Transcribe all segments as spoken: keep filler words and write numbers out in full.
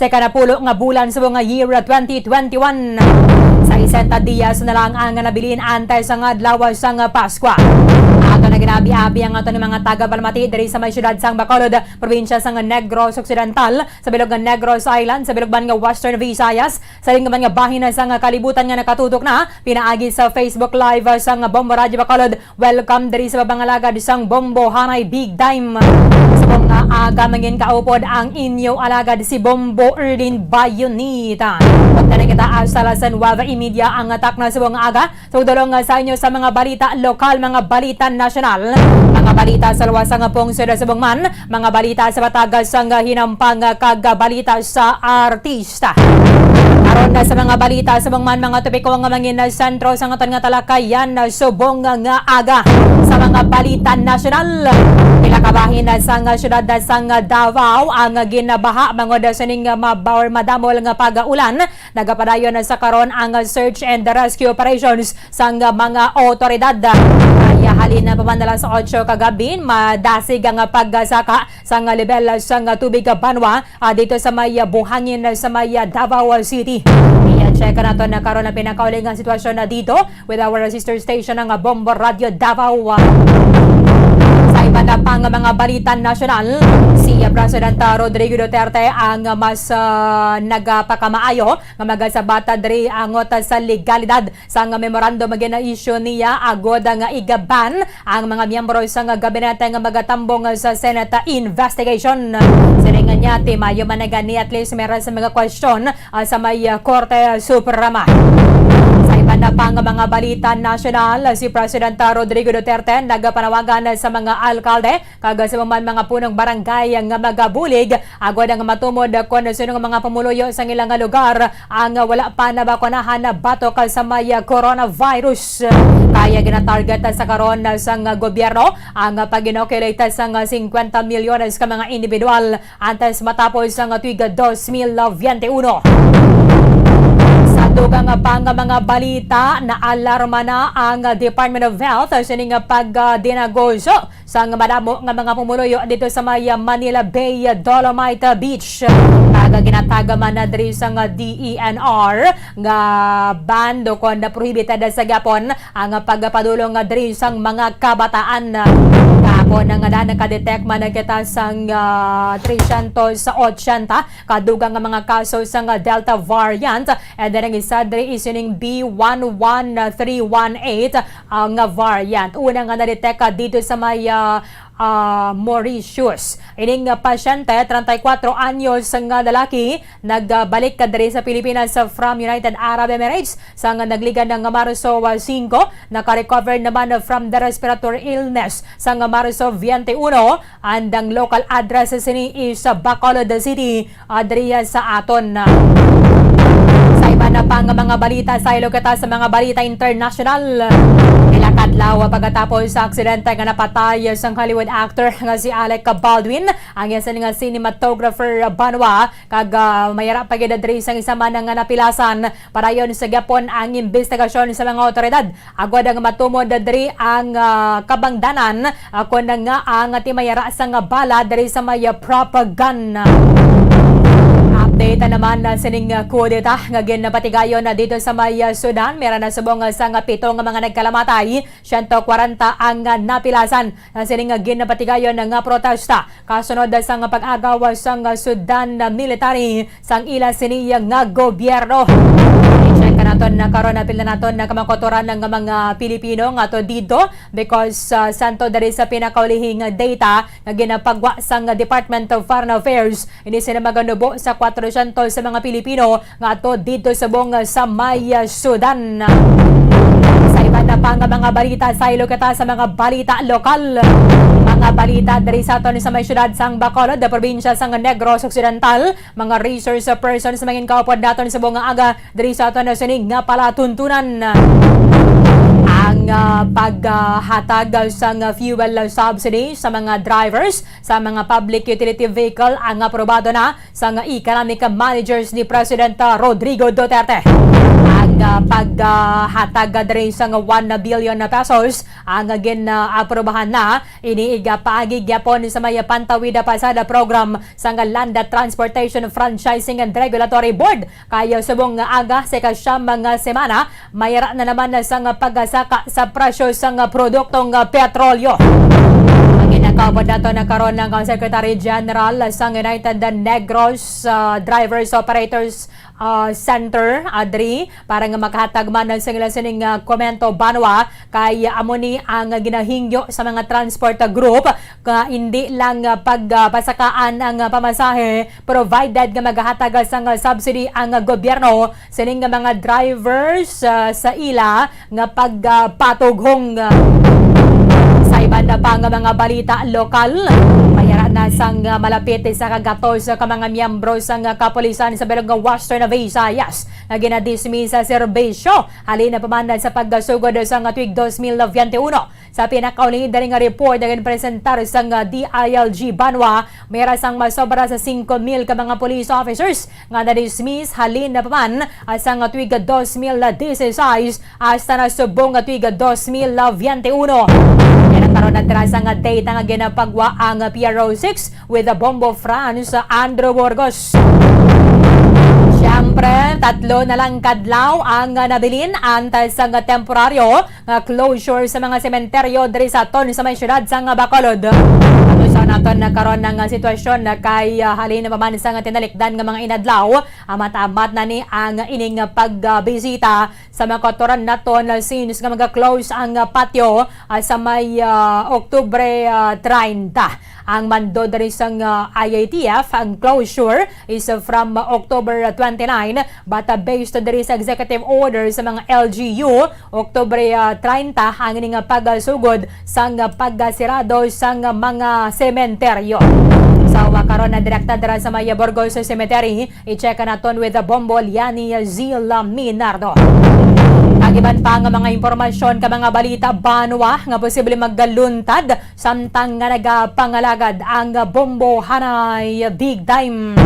sa ikanapulo nga bulan subong nga year twenty twenty-one. Sesenta dias na lang ang nabilin antes sang adlaw sang Paskwa. Ato na ginabi-abi ang aton mga tagapalamati diri sa may siyudad sang Bacolod, probinsya sang Negros Occidental, sa bilog nga Negros Island, sa bilog man nga Western Visayas, sa linggaman nga bahin sang kalibutan nga nakatutok na pinaagi sa Facebook Live sang Bombo Radyo Bacolod. Welcome diri sa baba nga alagad sang Bombo, hanay big time. Subong nga aga, mangin kaupod ang inyo alagad si Bombo Erlin Bayonita. Ug na kita hasta las nuwebe y media ang takna subong nga aga. Sa pagdulong sa inyo sa mga balita lokal, mga balita nasyonal, mga balita sa luwas nga pungsod subong man, mga balita sa matag sang hinampang kag balita sa artista. Karon na sa mga balita subong man, mga topiko nga mangin sentro sa aton nga talakayan subong nga aga. Sa mga balita nasyonal, pila ka bahin sang siyudad sang Davao ang ginabaha bangod sining maba-, or madamol nga pag-ulan. Nagapadayon sa karon ang search and rescue operations sang mga otoridad. Kaya halin pa man alas otso kagabi, madasig ang pagsaka sang level sang tubig banwa, ah, dito sa may, ah, buhangin sa may, ah, Davao City. I-check naton na karon ang pinakauli nga sitwasyon na dito with our sister station, ang Bombo Radio Davao. Sa iba na pang mga balita nasyonal, si, ah, Presidente Rodrigo Duterte ang mas, ah, nagapakamaayo nga magasabata diri angot sa legalidad sang memorandum nga gina-issue niya agod nga i-ban ang mga miyembro sang gabinete nga magatambong sa Senate investigation. Siling niya, timayo man na gani, at least meron sa mga question, ah, sa may, ah, Korte Suprema. Sa iba na pang mga balita nasyonal, si Presidente Rodrigo Duterte nagapanawagan sa mga alkalde kag sa man mga punong barangay nga magabulig agod nga matumod kon sino nga mga pumuluyo sang ilang lugar ang wala pa nabakunahan batok sa may coronavirus. Kaya ginatarget sa karon sang gobyerno ang pag-inoculate sang singkwenta milyones ka mga individual antes matapos ang tuig dos mil biyente uno. Sa dugang pang mga balita, naalarma na ang Department of Health sining pagdinagos sang madamo nga mga pumuluyo dito sa may Manila Bay Dolomite Beach. Kag ginatag man na diri sang D E N R nga banned o kon prohibited sa gihapon ang pagpadulong diri sang mga kabataan. Kahapon nga daan, naka-detect man na kita sang, ah, trescientos ochenta ka dugang nga mga kaso sang Delta variant, and then ang isa diri is ining B one one three one eight, ah, nga variant. Una nga na-detect, ah, dito sa may, ah, ah, Mauritius. Ining, ah, pasyente, treinta y cuatro anyos nga lalaki, nagbalik ka diri sa Pilipinas, ah, from United Arab Emirates sang nagligad nga Marso, ah, singko. Naka-recover naman, ah, from the respiratory illness sang Marso biyente uno. And ang local address sini is sa Bacolod City, ah, diri sa aton. Sa iba na pang mga balita, saylo kita sa mga balita international. Pila ka adlaw pagkatapos sa aksidente nga napatay sang Hollywood actor nga si Alec Baldwin, ang iya sini nga cinematographer banwa, kag, ah, mayara pa gid diri sang isa man nga napilasan. Padayon sa gihapon ang imbestigasyon sa mga awtoridad agod nga matumod diri ang, ah, kabangdanan, ah, kon nga ang timayara sang bala diri sa may, ah, prop gun. Update naman, ah, sining, ah, kudeta nga ginpatigayon na dito sa may, ah, Sudan. Meron na subong, ah, sang pito nga mga nagkalamatay, siyento kwarenta ang, ah, napilasan, ah, sining, ah, ginpatigayon nga protesta kasunod sang pag-agaw sang Sudan military sang ila sini nga gobyerno. I-check ka naton na karon, apil na naton na kamakotoran nga mga Pilipino nga to dito because, ah, santo diri sa pinakaulihing data nga ginapagwa sang Department of Foreign Affairs, ini sila maganubo sa kwatrocientos sa mga Pilipino nga ato dito subong sa may, ah, Sudan. Sa iban na pa nga mga balita, saylo kita sa mga balita lokal. Mga balita diri sa aton sa may siyudad sang Bacolod, probinsya sang Negros Occidental, mga resource persons mangin kaupod naton subong nga aga diri sa aton sining nga palatuntunan. Ang, ah, paghatag sang fuel subsidy sa mga drivers sa mga public utility vehicle ang aprobado na sang economic managers ni President Rodrigo Duterte. Ang Nga paghatag diri sang one billion na pesos ang gin-aprobahan na ini, iga paagi gyapon sa may Pantawid Pasada program sang Land Transportation Franchising and Regulatory Board. Kay subong nga aga sa ikasyam nga semana, mayara na naman sang pagsaka sa presyo sang produktong petrolyo. Ang ginakaupod nato na karon ang Secretary General sang United Negros, ah, Drivers Operators, ah, Center, Adri, para nga makahatag man sa ila sining, ah, komento, banwa, kay amo ni ang ginahingyo sa mga transport group nga hindi lang, ah, pag, ah, pasakaan ang, ah, pamasahe, provided nga magahatag sang, ah, subsidy ang, ah, gobyerno sining nga mga drivers, ah, sa ila nga pagpatughong, ah, sa iban na pa nga mga balita lokal. Mayara na sang, ah, malapit sa kagatos ka mga miyembro sang, ah, kapulisan sa bilog nga Western Visayas nga ginadismiss sa serbisyo halin na pa man sa pagsugod sang tuig dos mil biyente uno. Sa pinakauli diri nga report nga ginpresentar sang D I L G banwa, may ra sang masobra sa singko mil ka mga police officers nga na-dismiss halin na pa man, ah, sang tuig dos mil dieciséis hasta na subong nga tuig dos mil biyente uno. Kaya karon na tira sang data nga ginapagwa ang P R O six with the Bombo France, Andrew Burgos. Siyempre, tatlo na lang kadlaw ang nabilin antes sang temporaryo nga closure sa mga sementeryo diri sa aton sa may siyudad sang Bacolod. Ato sa naton na karon nga sitwasyon na kay, ah, halin na pa man sang tinalikdan nga mga inadlaw, amat-amat na ni ang ining pagbisita sa mga kautoran naton, ah, since nga maga-close ang, ah, patio, ah, sa may, ah, Oktubre, ah, treinta. Ang mando diri sang, ah, I A T F, ang closure is, ah, from, ah, October twenty-nine, but, ah, based diri sa executive order sa mga L G U, Oktubre, ah, treinta ang ining, ah, pagsugod sang, ah, pagsirado sang, ah, mga sementeryo. So, ah, karon na direkta dira sa may Burgos Cemetery, i-check naton with the Bombo Liani Zila Minardo. Ang iban pa nga mga impormasyon ka mga balita banwa nga posible magkaluntad samtang nga nagapangalagad ang Bombo Hanay Big Time.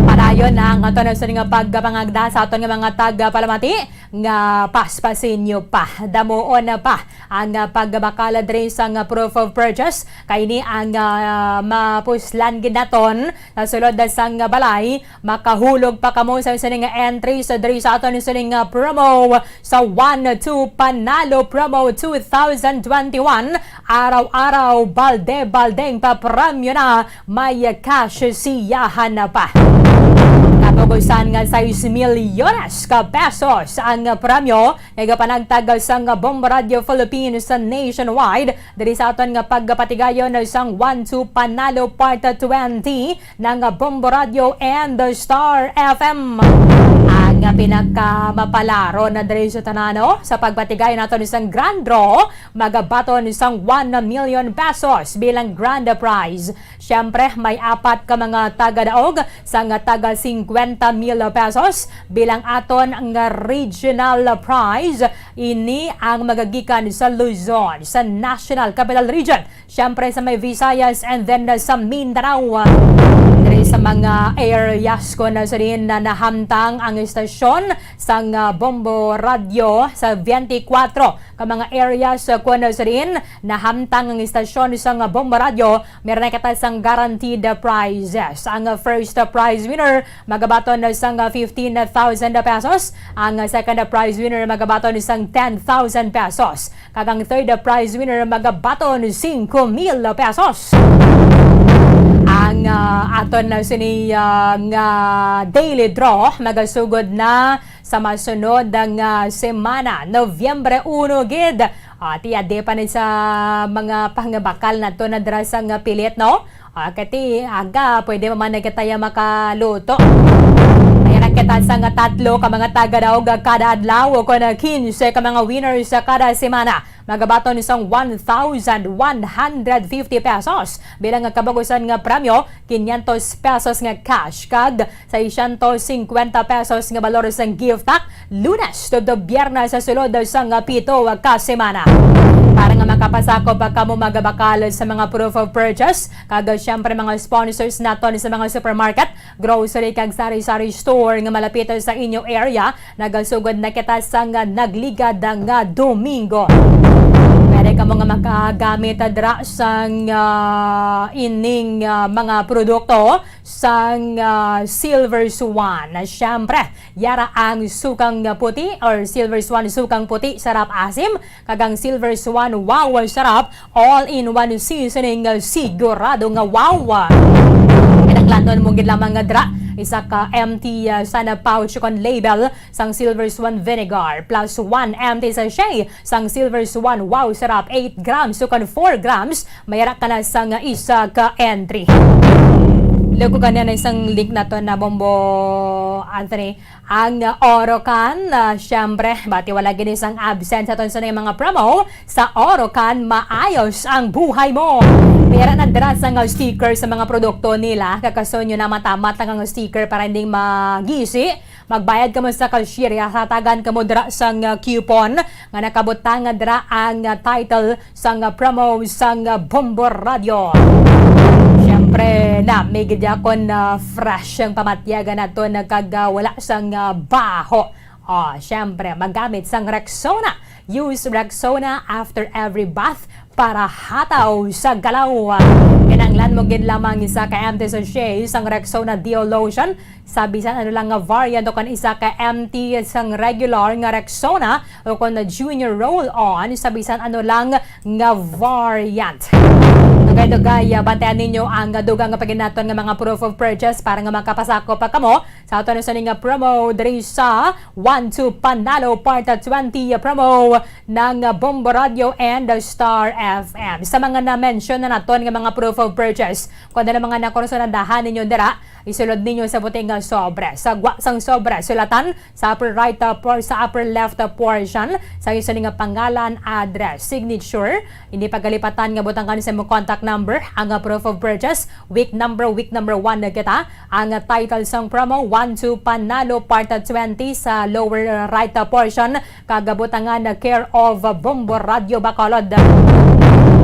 Padayon na ang aton sa nga pagpangagda sa aton nga mga tagapalamati nga paspasin nyo pa, damuon na pa ang, ah, pagbakal diri sang, ah, proof of purchase. Kay ni ang, ah, mapuslan gid naton sa sulod sang balay. Makahulog pa kamo sa sining entries diri sa aton sining, ah, promo sa One Two Panalo Promo two thousand twenty-one. Araw-araw, balde-baldeng papremyo na, may cash siyahan na pa. Kapugusan nga sais milyones ka pesos ang premyo nga gapanagtag sang Bombo Radio Philippines sa nationwide diri sa aton nga pagpatigayon sang One Two Panalo Part twenty ng Bombo Radio and the Star F M. Ang pinakamapalaro na diri sa tanan, no? Sa pagpatigayon naton sang grand draw, magabaton sang one million pesos bilang grand prize. Siyempre, may apat ka mga tagadaog sang taga singkwenta mil pesos bilang aton nga regional prize. Ini ang magagikan sa Luzon, sa National Capital Region, siyempre sa may Visayas, and then, uh, sa Mindanao. Diri sa mga areas ko na sa din na nahamtang ang istasyon sang, uh, Bombo Radio sa twenty-four ka mga areas, uh, ko na sa din nahamtang ang istasyon sang, uh, Bombo Radio. Meron na kita sang guaranteed prizes. Ang, uh, first prize winner magabaton sang, uh, fifteen thousand pesos. Ang, uh, second prize winner magabaton sang ten thousand pesos. Kag ang third prize winner magabaton singko mil pesos. Ang, ah, aton na sini, ah, nga daily draw magasugod na sa masunod nga semana, Nobyembre uno gid. Ah, ti adi pa ni sa mga pangbakal nato na dira sa nga pilit, no? Ah, kati aga, pwede pa man na kita ya makaluto. Mayroon kita sa nga tatlo ka mga tagadaog kada adlaw o kon kinse ka mga winners sa kada semana. Magabaton sang one thousand one hundred fifty pesos bilang nga kabagusan nga premyo, quinientos pesos nga cash, kag seiscientos cincuenta pesos nga balor sang gift pack, Lunes tubtob Biyernes sa sulod sang pito ka semana. Para nga makapasakop pa kamo magabakal sa mga proof of purchase, kag, ah, siyempre, mga sponsors naton sa mga supermarket, grocery, kag sari-sari store nga malapit sa inyo area, nagasugod na kita sang nagligad nga Domingo. Pwede kamo nga makagamit dra sang, ah, ining, ah, mga produkto sang, ah, Silver Swan. Siyempre, yara ang sukang puti or Silver Swan sukang puti, sarap asim, kag ang Silver Swan, wow, sarap, all-in-one seasoning, ah, sigurado nga wow. Kinahanglanon mo gid lamang nga dra isa ka empty, ah, sana pouch kon label sang Silver Swan vinegar, plus one empty sachet sang Silver Swan, wow, sarap, eight grams, sukon four grams, mayara ka na sang isa ka entry. Luko ka na isang link naton na, Bombo Anthony. Ang Orocan, ah, siyempre, bati wala gini sang absent sa aton sa mga promo. Sa Orocan, maayos ang buhay mo. Mayara na dira sang sticker sa mga produkto nila. Kakason nyo na matamat lang ang sticker para hindi magisi. Magbayad kamo sa cashier, hatagan kamo dira sang, ah, coupon nga nakabutang dira ang, ah, title sang, ah, promo sang, ah, Bombo Radio. Siyempre, na, may gid akon, ah, fresh ang pamatyagan nato, nagkagawala sang, ah, baho. Oh, siyempre, magamit sang Rexona. Use Rexona after every bath para hataw sa galaw. Kinahanglan mo gid lamang isa ka empty sachet sang Rexona Deo Lotion sa bisan ano lang nga variant, o kon isa ka empty sang regular nga Rexona, o kon na junior roll-on sa bisan ano lang nga variant. Dugay-dugay, ah, bantayan ninyo ang dugang nga paginaton nga mga proof of purchase para nga makapasakop pa kamo sa aton sa ning promo diri sa One Two Panalo Part twenty promo ng Bombo Radio and Star F M. Sa mga na-mention na naton nga mga proof of purchase, kung ano mga nakursunadahan ninyo dira, isulod ninyo sa puting nga sobre. Sa gwa sang sobre, sulatan sa upper right, uh, por-, sa upper left, uh, portion, sa inyo sini nga pangalan, address, signature. Hindi pagalipatan nga butangan sa imong contact number, ang, uh, proof of purchase, week number, week number one na kita. Ang, uh, title sang promo, One Two Panalo Part twenty, sa lower, uh, right, uh, portion, kag butangan, uh, care of, uh, Bombo Radio Bacolod.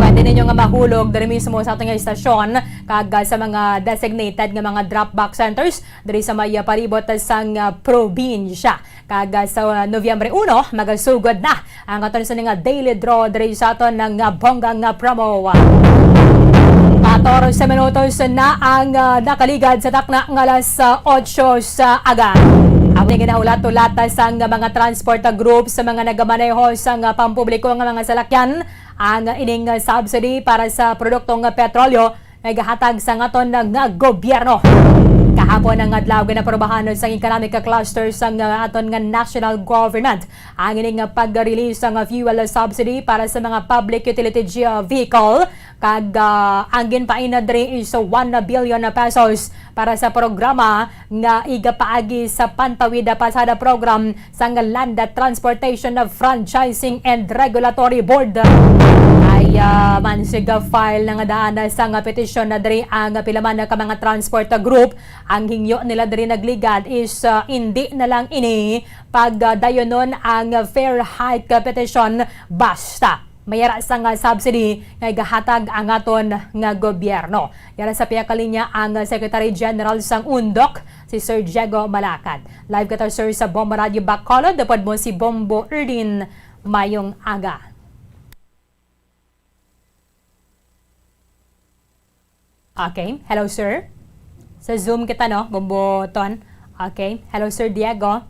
Pwede ninyo nga mahulog diri mismo sa aton nga istasyon kag, uh, sa mga designated nga mga drop box centers diri sa may, uh, palibot sang, uh, probinsya. Kag, uh, sa, uh, Nobyembre uno, magasugod na ang aton sa nga daily draw diri sa aton nga bongga nga promo. Katorse minutos na ang, uh, nakaligad sa takna nga alas, uh, otso sa aga. Ang ginahulat-hulat sang mga transport group sa mga nagamaneho sang, uh, pampubliko nga mga salakyan ang ining, uh, subsidy para sa produktong petrolyo nga gahatag sang aton nga gobyerno. Kahapon ang adlaw, ginaprobahan sang economic cluster sang, ah, aton nga national government ang ining pag-release sang fuel subsidy para sa mga public utility vehicle, kag, ah, ang ginpaina diri is one billion pesos para sa programa nga igapaagi sa Pantawid Pasada Program sang Land Transportation Franchising and Regulatory Board. Ay, ah, mansig file na nga daan sang petisyon na diri ang pila man ka mga transport group. Ang hingyo nila diri nagligad is, ah, indi na lang ini pagdayonon ang fare hike petition basta mayara sang subsidy nga igahatag ang aton nga gobyerno. Yara sa piyakalinya ang Secretary General sang undok, si Sir Diego Malacad. Live kita, sir, sa Bombo Radio Bacolod. Upod mo si Bombo Erdin. Mayong aga. Okay. Hello, sir. Sa Zoom kita, no? Bombo Ton. Okay. Hello, Sir Diego.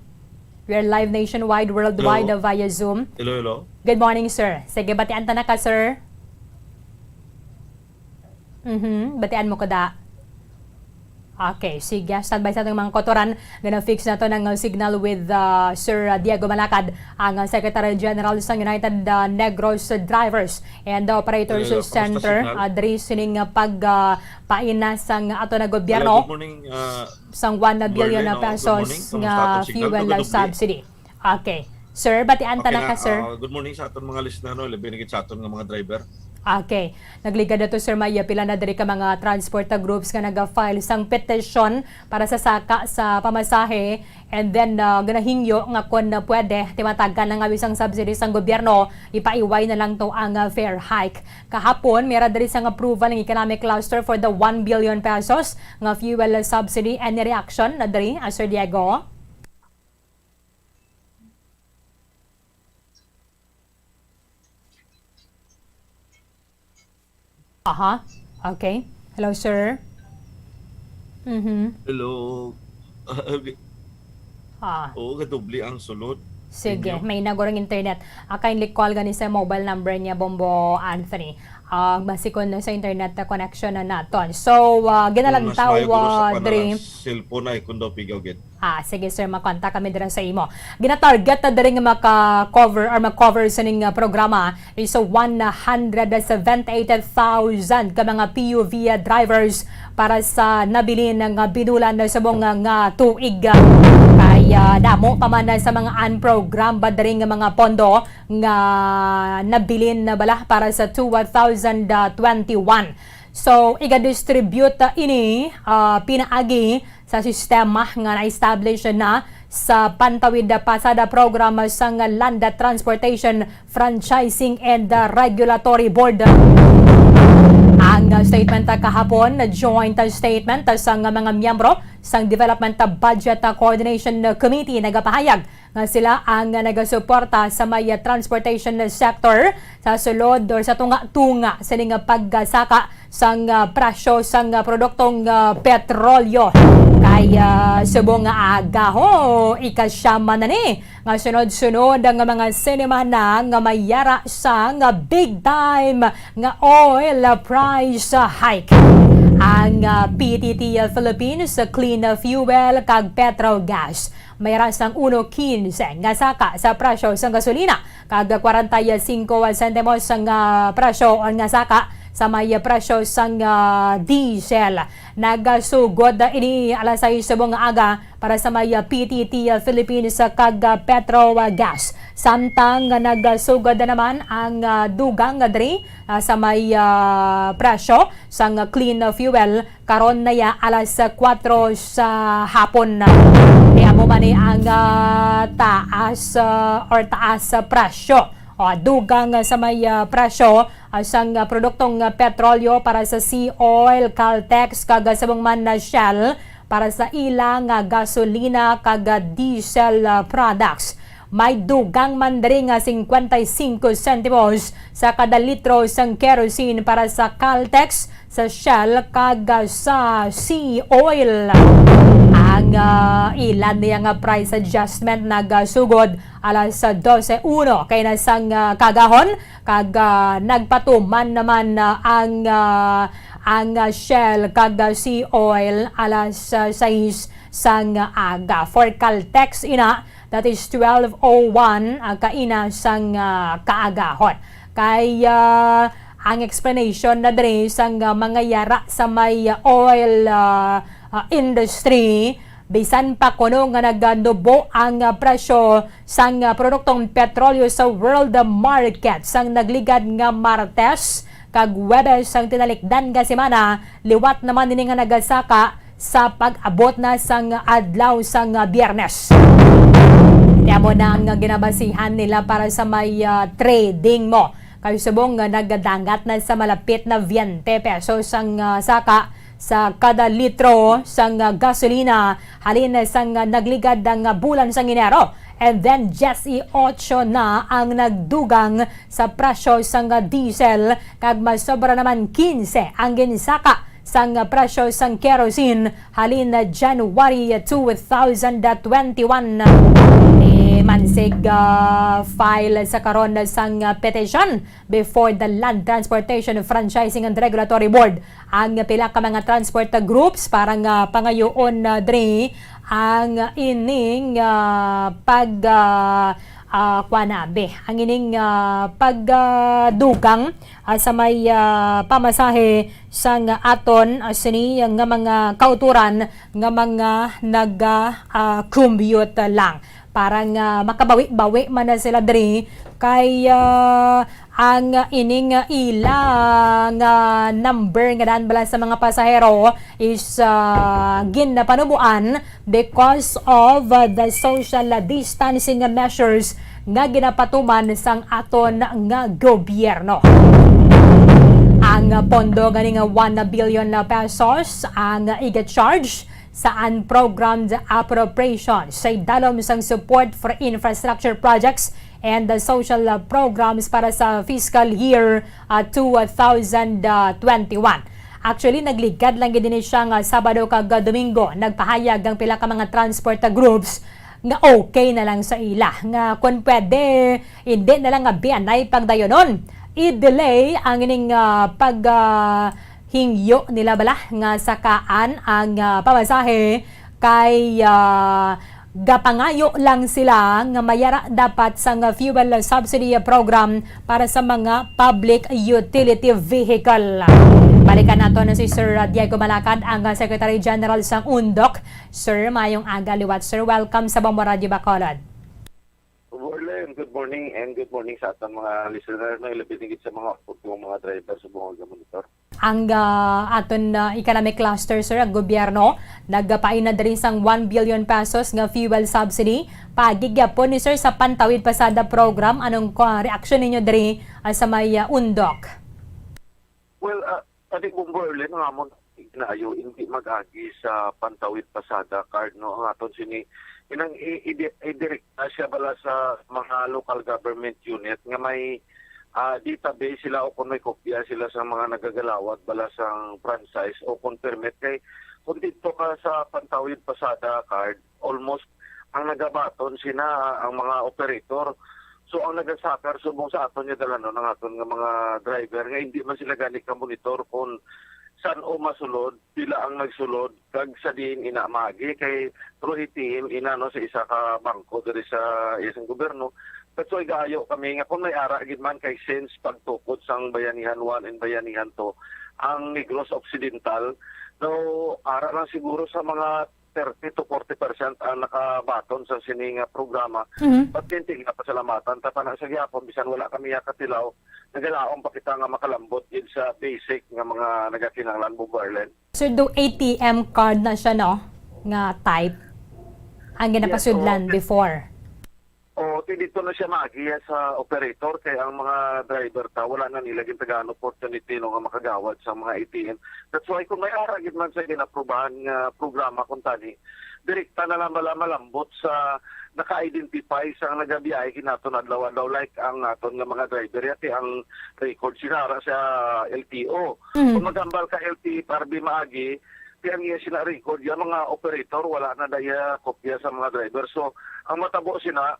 We're live nationwide, worldwide, Hello. uh, via Zoom. Hello, hello. Good morning, sir. Sige, batian ta na ka, sir. Mhm. Batian mo ko da. Okay, sige. Standby sa ating mga kotoran. Gonna fix nato ang, uh, signal with, uh, Sir, uh, Diego Malacad, ang, uh, Secretary General sa United, uh, Negros Drivers and Operators Hello, hello. Kamusta Center, signal? uh, diri sining, uh, pag, uh, paina sang ato na gobyerno Hello, good morning, uh, sang one billion Merlin, na oh, good pesos morning. Kamusta nga ato signal? Fuel Magandang gabi. subsidy. Okay. Sir, batian ta Okay na na, ka, sir. uh, good morning sa aton mga listener, no? Labi na gid sa aton nga mga driver. Okay. Nagligad na to, Sir Maya. Pila na diri ka mga transport groups nga naga-file sang petisyon para sa saka sa pamasahe, and then, ah, ginahingyo nga kon pwede, timatagan na nga bisang subsidy sang gobyerno, ipaiway na lang to ang, ah, fare hike. Kahapon, may ra diri sang approval ang economic cluster for the one billion pesos nga fuel subsidy. Any reaction na diri, ah, Sir Diego? Aha. Okay. Hello, sir. Mm-hmm. Hello. Ah, okay. Ah. Oo, kadubli ang sulod. Sige, inyo. May nagurang internet. Ah, kindly call gani sa mobile number niya, Bombo Anthony. Ah, masikon na sa internet na connection na naton. So, ah, ginalantaw, ah, diri. Cellphone ay kung daw pigaw gid. Ah, sige, sir, makontak kami dira sa imo. Gina-target na diri nga maka-cover or ma-cover sa ning, ah, programa is one hundred seventy-eight thousand ka mga P U V drivers para sa nabilin nga binulan sa subong nga tuig. Kay, ah, damo pa man sa mga unprogrammed diri nga mga pondo nga nabilin na bala para sa two thousand twenty-one. So, iga-distribute, ah, ini, ah, pinaagi sa sistema nga na-establish na sa Pantawid Pasada Program sang Land Transportation Franchising and Regulatory Board. Ang statement kahapon, joint statement sang mga miyembro sang Development Budget Coordination Committee, nagapahayag nga sila ang nagasuporta sa may transportation sector sa sulod or sa tunga-tunga sini nga pagkasaka sang, ah, presyo sang, ah, produktong, ah, petrolyo. Kay, ah, subong nga agaho, ikasyam na ni nga sunod-sunod nga mga sinimana nga may yara sang big time nga oil price hike. Ang, ah, P T T Philippines Clean Fuel kag Petro Gas may yara sang uno quince nga saka sa presyo sang gasolina kag kwarenta y singko sentimos nga presyo nga saka sa may presyo sang, ah, diesel. Nagasugod ini alas sais subong nga aga para sa may, ah, P T T Philippines kag, ah, Petro Gas. Samtang nagasugod na naman ang, ah, dugang diri, ah, sa may, ah, presyo sang clean fuel. Karon na ya alas kuwatro sa hapon na. Kay amo man ni ang, ah, taas, ah, or taas sa presyo. O, dugang sa may, ah, presyo, ah, sang, ah, produktong, ah, petrolyo para sa Sea Oil, Caltex, kag, ah, subong man na Shell para sa ila nga gasolina kag, ah, diesel, ah, products. May dugang man diri nga singkwenta y singko sentimos sa kada litro sang kerosene para sa Caltex, sa Shell, kag sa Sea Oil. Ang, ah, ila niya nga price adjustment nagasugod alas dose uno kay na sang, ah, kagahon, kag, ah, nagpatuman naman, ah, ang, ah, ang, ah, Shell kag, ah, Sea Oil alas, ah, sais sang aga. For Caltex ina, that is twelve oh one, ah, kaina sang, ah, kaagahon. Kay, ah, ang explanation na diri sang, ah, mga yara sa may, ah, oil, ah, ah, industry, bisan pa kuno nga naganubo ang, ah, presyo sang, ah, produktong petrolyo sa world market sang nagligad nga Martes kag Huwebes sang tinalikdan nga semana, liwat naman ini nga nagasaka sa pag-abot na sang adlaw sang Biyernes. Kay amo na ang ginabasihan nila para sa may, ah, trading mo. Kay subong nga nagadangat na sa malapit na veinte pesos ang, ah, saka sa kada litro sang, ah, gasolina halin sang, ah, nagligad nga bulan sang Enero. And then, diyes y ocho na ang nagdugang sa presyo sang, ah, diesel, kag masobra naman quince ang ginsaka sang presyo sang kerosene halin January two thousand twenty-one. Ni Mansig, ah, file sa karon sang, ah, petition before the Land Transportation Franchising and Regulatory Board ang pila ka mga transport groups para nga pangayoon, ah, diri ang ining, ah, pag, ah, ah, kuan abi, ang ining, ah, pag, ah, dugang, ah, sa may, ah, pamasahe sang aton, ah, sini nga mga kauturan nga mga naga, ah, commute lang. Para nga makabawi-bawi man na sila diri kay, ah, Ang ining ila nga number nga daan bala sa mga pasahero is, ah, ginapanuboan because of, ah, the social distancing measures nga ginapatuman sang aton nga gobyerno. Ang pondo gani nga one billion pesos ang iga-charge sa unprogrammed appropriation sa idalom sang support for infrastructure projects and the social, uh, programs para sa fiscal year, uh, two thousand twenty-one. Actually, nagligad lang gid ini siya nga Sabado kag, uh, Domingo. Nagpahayag ang pila ka mga transport, uh, groups nga okay na lang sa ila, nga kung pwede, hindi na lang nga bianay pagdayonon. I-delay ang ining, uh, pag, uh, hingyo nila bala nga sakaan ang, ah, pamasahe kay, ah, gapangayo lang sila nga mayara dapat sang fuel subsidy program para sa mga public utility vehicle. Balikan nato na si Sir Diego Malacad, ang Secretary General sang undok. Sir, mayong aga liwat, sir. Welcome sa Bombo Radio Bacolod. Good morning, good morning, and good morning sa aton mga listener, no, ilabi na gid sa mga, mga driver sa mga monitor. Ang, ah, aton, ah, economic cluster, sir, ang gobyerno nagpaina diri sang one billion pesos nga fuel subsidy. Paagi gyapon ni sir sa Pantawid Pasada program, anong, ah, reaksyon ninyo diri, ah, sa may, ah, undok? Well, ah, Adi Bombo Erlen, ang amon ginaayo, hindi mag-agi sa Pantawid Pasada card, no? Ang aton sini, inang i-, i-, idirekta siya bala sa mga local government unit nga may, ah, database sila o kung may kopya sila sa mga nagagalawad bala sang franchise o kung permit. Kay kung dito ka sa Pantawid Pasada card, almost ang nagabaton sina ang mga operator. So, ang nagasakar subong sa aton nga dalanon ang aton nga mga driver nga hindi man sila gani ka monitor kung san-o masulod, pila ang nagsulod, kag sa diin ina maagi kay through A T M ina, no, sa isa ka bangko diri sa isang gobyerno. That's why gaayo kami nga kung may ara gid man kay since pagtukod sang Bayanihan one and Bayanihan two ang Negros Occidental, no, ara lang siguro sa mga thirty to forty percent ang nakabaton sa sini nga programa. Mhm. But then, tingnan, pasalamatan ta pa na sa gihapon, bisan wala kami yakatilaw, nagalaom pa kita nga makalambot gid sa basic nga mga nagakinahanglan, Bombo Erlen. Sir, do A T M card na siya, no? Nga type ang ginapasudlan before. O, ti dito na siya maagiya sa operator kay ang mga driver ta, wala na nila gintagaan opportunity, no, nga makagawad sa mga A T M. That's why kung may ara gid man sa ginaprubahan nga programa kung tani, direkta na lang bala malambot sa naka-identify sa nagabiyahe gid naton adlaw-adlaw, like ang aton nga mga driver, yati ang record sinara sa L T O. Mm. Kung magambal ka L T F R B maagi, ti ang iya sina record, yung mga operator, wala na daya kopya sa mga driver. So, ang matabo sina,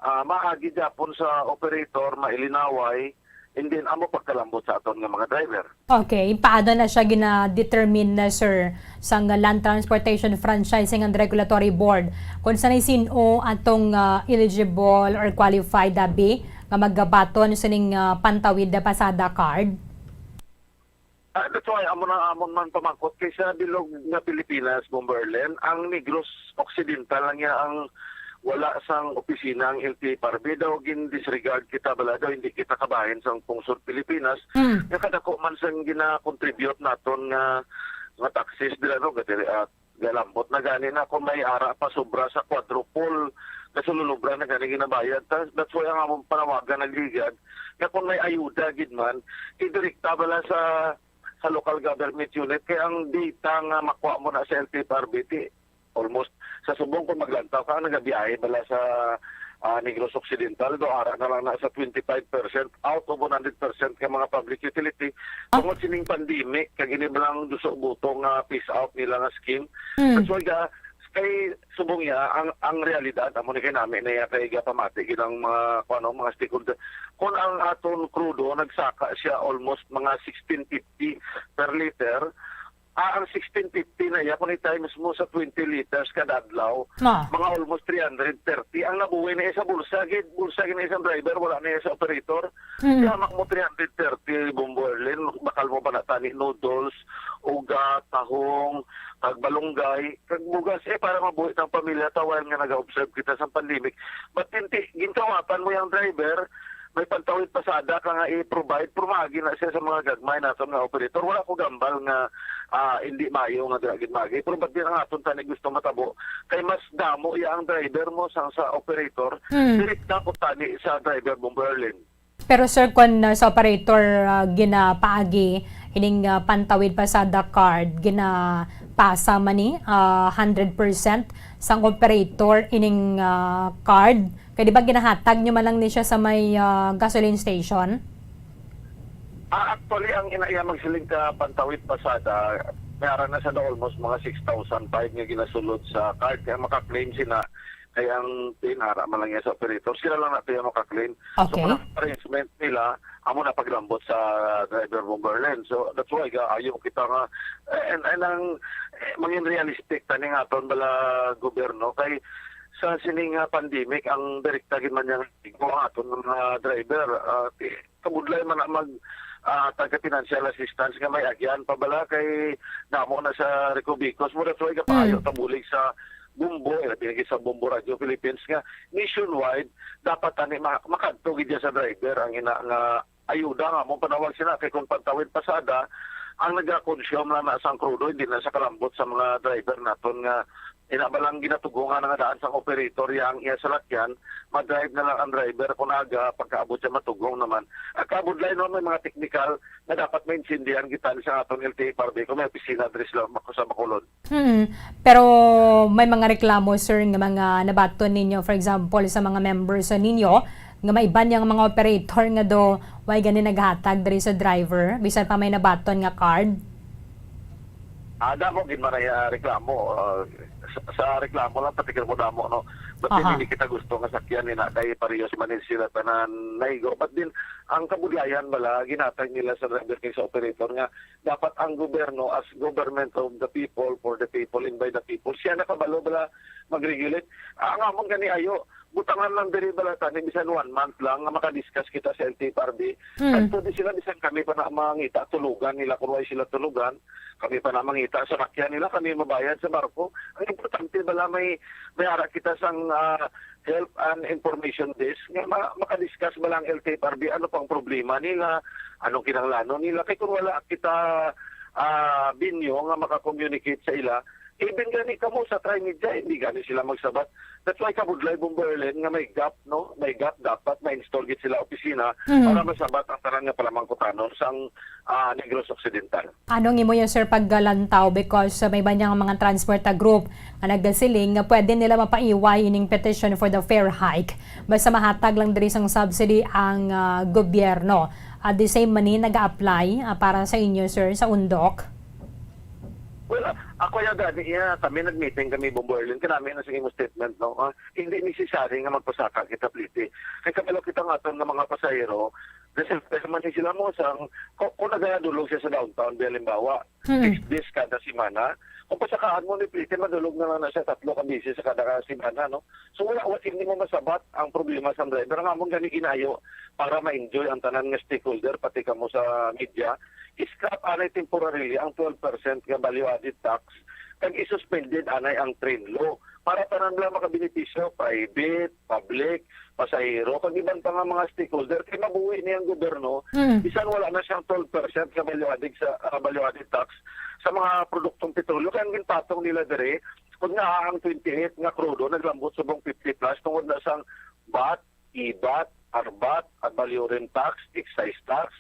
ah, maagi gyapon sa operator, mailinaway, and then amo pagkalambot sa aton nga mga driver. Okay, paano na siya gina-determine na, sir, sang Land Transportation Franchising and Regulatory Board kung sanay sin-o atong, ah, eligible or qualified, abi, nga magabaton sining, ah, Pantawid Pasada card? Ah, that's why amo na amon man pamangkot kay sa bilog nga Pilipinas, Bombo Erlen, ang Negros Occidental lang niya ang wala sang opisina ang L T F R B. Daw gin-disregard kita bala, daw hindi kita kabahin sang pungsod Pilipinas. Mm. Nga kadako man sang gina-contribute naton nga, nga taxes dira, no, gatiri, ah, galambot na gani na kung may ara pa sobra sa quadruple, kasululubra na gani ginabayad. Ta-, that's why ang among panawagan nagligad nga kung may ayuda gid man, idirekta bala sa, sa local government unit. Kay ang data nga makuha mo na sa L T F R B, ti, almost sa subong kung maglantaw ka, ang nagabiyahe bala sa, ah, Negros Occidental, do ara na lang na sa twenty-five percent out of one hundred percent ka mga public utility. Ah. Tungod sining pandemic, kag ini lang duso buto nga phase out nila nga scheme. Mm. That's why ga-, kay subong niya, ang, ang realidad, amo ni kay nami na iya kay gapamati gid ang mga, kuno, mga stakeholder. Kung ang aton krudo, nagsaka siya almost mga sixteen fifty per liter, ah, ang sixteen fifty na iya, kung i-times mo sa twenty liters kada adlaw, ah, mga almost three hundred thirty. Ang nabuhi na iya sa bulsa, gid, bulsa gid na iya sa driver, wala na iya sa operator. Mm. Kaya mak mo three hundred thirty, Bombo Erlen, bakal mo ba na tani noodles, ugat, tahong, kag balunggay, kag bugas, eh, para mabuhi ang pamilya ta while nga nag-observe kita sa pandemic. But hindi, ginkawapan mo yung driver, may pantawid pasada ka nga i-provide, pero maagi na siya sa mga gagmay naton nga operator. Wala ko gambal nga, ah, hindi maayo nga dira gid maagi. Pero ba't din ang aton tani gusto matabo? Kay mas damo iya ang driver mo sang sa operator, Mm. direkta ko tani sa driver mo, Berlin. Pero sir, kung, uh, sa operator, uh, ginapaagi ining, uh, pantawid pasada card, ginapasa man ni, uh, hundred percent sang operator ining, uh, card? Kay di ba ginahatag nyo man lang ni siya sa may, uh, gasoline station? Ah, actually, ang ina iya magsiling ka pantawid pasada, may ara na sa na almost mga six thousand five nga ginasulod sa card. Kaya makaklaim sila, kaya ang pinara man lang niya sa operator, sila lang na kaya makaklaim. So, Okay. Kung ang arrangement nila, amo na paglambot sa driver Bomberland. So, that's why gaayo kita nga, eh, and, and ang, eh, mangin realistic tani nga aton bala gobyerno kay sa sining nga pandemic, ang direkta gid man niyang ligo ang aton mga driver. Ah, ti-, kabudlay man na mag, ah, taga financial assistance nga may agyan pa bala kay damo na sa Recovicos mo. That's why kapayo Mm. ta bulig sa Bombo, eh, pinagi sa Bombo Radio Philippines nga nationwide, dapat tani ma-, makadto gid sa driver ang ina nga ayuda nga mo panawag sila kay kung pantawid pasada ang naga-consume lang na sang krudo, hindi na sa kalambot sa mga driver naton nga ina ba lang ginatugongan nga daan sang operator ya ang iya salakyan, ma-drive na lang ang driver kung aga pagkaabot siya matugong naman. Ang kabudlay no, may mga teknikal nga dapat maintindihan kita sa aton L T F R B kung may opisina diri sila mako sa Bacolod. Hmm. Pero may mga reklamo, sir, nga mga nabaton ninyo, for example, sa mga members ninyo, nga may iban yang mga operator nga do, way gani naghatag diri sa driver, bisan pa may nabaton nga card? Ah, damo gid man ay, ah, reklamo. Ah, sa, sa reklamo lang, patikil mo damo, no? But Aha. Hindi kita gusto nga sakyan ni na kay parehas man ni sila tanan naigo. But din, ang kabudlayan bala, ginatag nila sa driver kay sa operator nga dapat ang gobyerno as government of the people, for the people, and by the people, siya nakabalo bala mag-regulate. Ah, ang amon gani ayo, butangan lang diri bala tani bisan one month lang nga makadiscuss kita sa L T F R B. Hmm. At pwede sila bisan kami pa na mangita tulugan nila kung why sila tulugan. Kami pa na mangita sa sakyan nila, kami mabayad sa barko. Ang importante bala may, may ara kita sang, ah, help and information desk nga ma-, makadiscuss bala ang L T F R B ano pang problema nila, anong kinahanglanon nila. Kay kung wala kita, ah, binyo nga maka-communicate sa ila, even gani kamo sa Tri-Media, hindi gani sila magsabat. That's why kabudlay, Bomberland, nga may gap, no? May gap, dapat ma-install gid sila opisina Mhm. para masabat ang tanan nga palamangkutanon sang, ah, Negros Occidental. Ano ang imo yan, sir, paglantaw? Because, uh, may iban yang mga transport, uh, group nga nagasiling nga pwede nila mapaiway ining petition for the fare hike. Basta mahatag lang diri sang subsidy ang, uh, gobyerno. At the same man ni nag-a-apply, uh, para sa inyo, sir, sa Undok? Well, uh, ako yung gani, yeah, kami nag-meeting kami, Bomberland, kanami na sa imo statement, no? Ah, hindi necessary nga magpasaka kita, pliti. Kay kabalo kita nga aton nga mga pasahero, kasi man ni sila mo, sang, kung, kung nagadulog siya sa downtown, halimbawa, Mm. six days kada semana. Kung pasakaan mo ni pliti, madulog na lang na siya tatlo ka beses sa kada ka semana, no? So, wala, wala, hindi mo masabat ang problema sa driver. Ang amon gani ginayo para ma-enjoy ang tanan nga stakeholder, pati kamo sa media, i-scrap anay temporarily ang twelve percent nga value added tax, kag i-suspended anay ang train law. Para tanan lang makabenepisyo, private, public, pasahero, kag iban pa nga mga stakeholder, kay mabuhi ni ang gobyerno, Mm. bisan wala na siyang twelve percent ka value added sa, ah, value added tax sa mga produktong petrolyo. Kay ang ginpatong nila diri, kung nga ang twenty-eight nga krudo, naglambot subong fifty plus, tungod na sang vat, ibat, arbat, ad valorem tax, excise tax,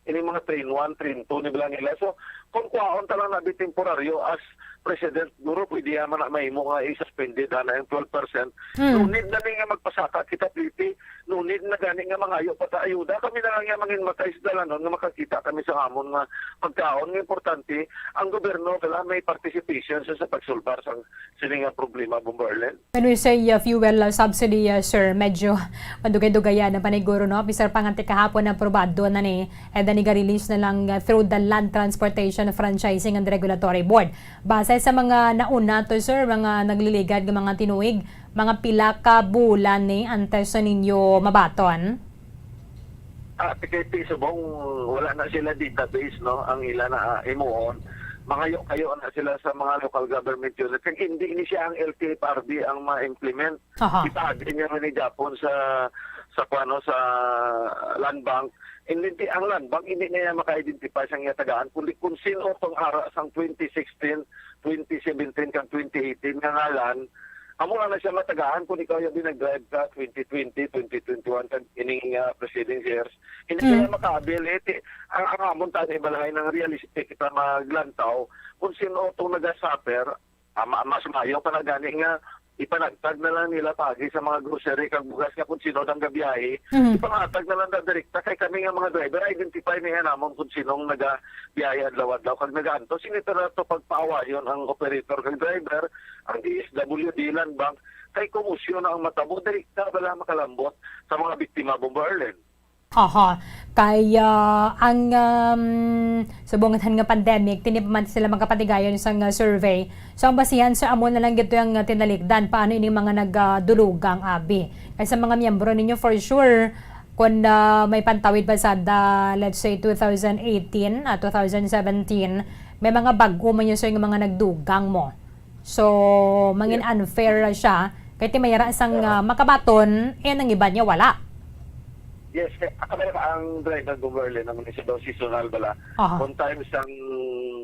ini mga train one, train two ni bala nila. So, kung kuhaon ta lang na bi temporaryo as precedent, guro, pwede man na mahimo nga i-suspended ana ang twelve percent. Hmm. No need na ni nga magpasaka kita, pliti. No need na gani nga mangayo pa ta ayuda. Kami na lang nga manginmatay sa dalanon nga makakita kami sa amon nga pagkaon. Nga importante, ang gobyerno kailangan may participation sa, sa pagsulbar sa sini nga problema, Bomberland. When we say, uh, fuel, uh, subsidy, uh, sir, medyo madugay-dugayan na paniguro, no? Bisan pa nga ti kahapon, aprobado na ni, and then iga-release na lang, uh, through the Land Transportation Franchising and Regulatory Board. Base sa mga nauna to, sir, mga nagliligad nga mga tinuig, mga pila ka bulan ni antes sa ninyo mabaton? Ah, T K P subong wala na sila database, no? Ang ila na, ah, himuon. mangayo-kayo na sila sa mga local government unit. Kag hindi ni siya ang L T F R B ang ma-implement. Aha. Ipaagi niya man ni Japon sa, sa, kuwano, sa Land Bank. Hindi, ang Land Bank, hindi niya maka-identify sang iya tagaan, kundi kung sino tong ara sang twenty sixteen, twenty seventeen, kag twenty eighteen nga ngalan, amo lang na siya matagaan kung ikaw yung nag-drive ka twenty twenty, twenty twenty-one, kag ining, ah, preceding years. Hindi Mm. kaya maka-avail, eh, ti-, ang, ang amon tani balay ng realistic kita maglantaw kung sino tong naga-suffer, ah, ma-, mas mayo pa na gani nga ipanagtag na lang nila pagi sa mga grocery kag bugas nga kung sino nang gabiyahe, Mhm. ipangatag na lang na direkta kay kami nga mga driver, identify niya namon kung sinong nagabiyahe adlaw-adlaw kag nagaantos. Sini ta na to pagpaawayon ang operator kag driver, ang D S W D, Land Bank, kay kumusyon na ang matabo, direkta bala makalambot sa mga biktima, Bombo Erlen. Aha. Kay, ah, ang, um, subong nga pandemic, tini pa man sila magkapatigayon sang, ah, survey. So, ang basihan, sir, amo na lang gito ang, ah, tinalikdan. Paano ining mga nagdulugang abi? Kay sa mga miyembro ninyo, for sure, kung, ah, may pantawid pa sa da, let's say, two thousand eighteen, ah, two thousand seventeen, may mga bag-o man yun, sir, nga mga nagdugang mo. So, mangin Yeah. unfair ra siya. Kay ti may ara sang, Yeah. ah, makabaton, eh, nang iban niya wala. Yes, kay, ah, kay ang driver, Bombo Erlen, ang isa daw seasonal bala. Aha. Kung times ang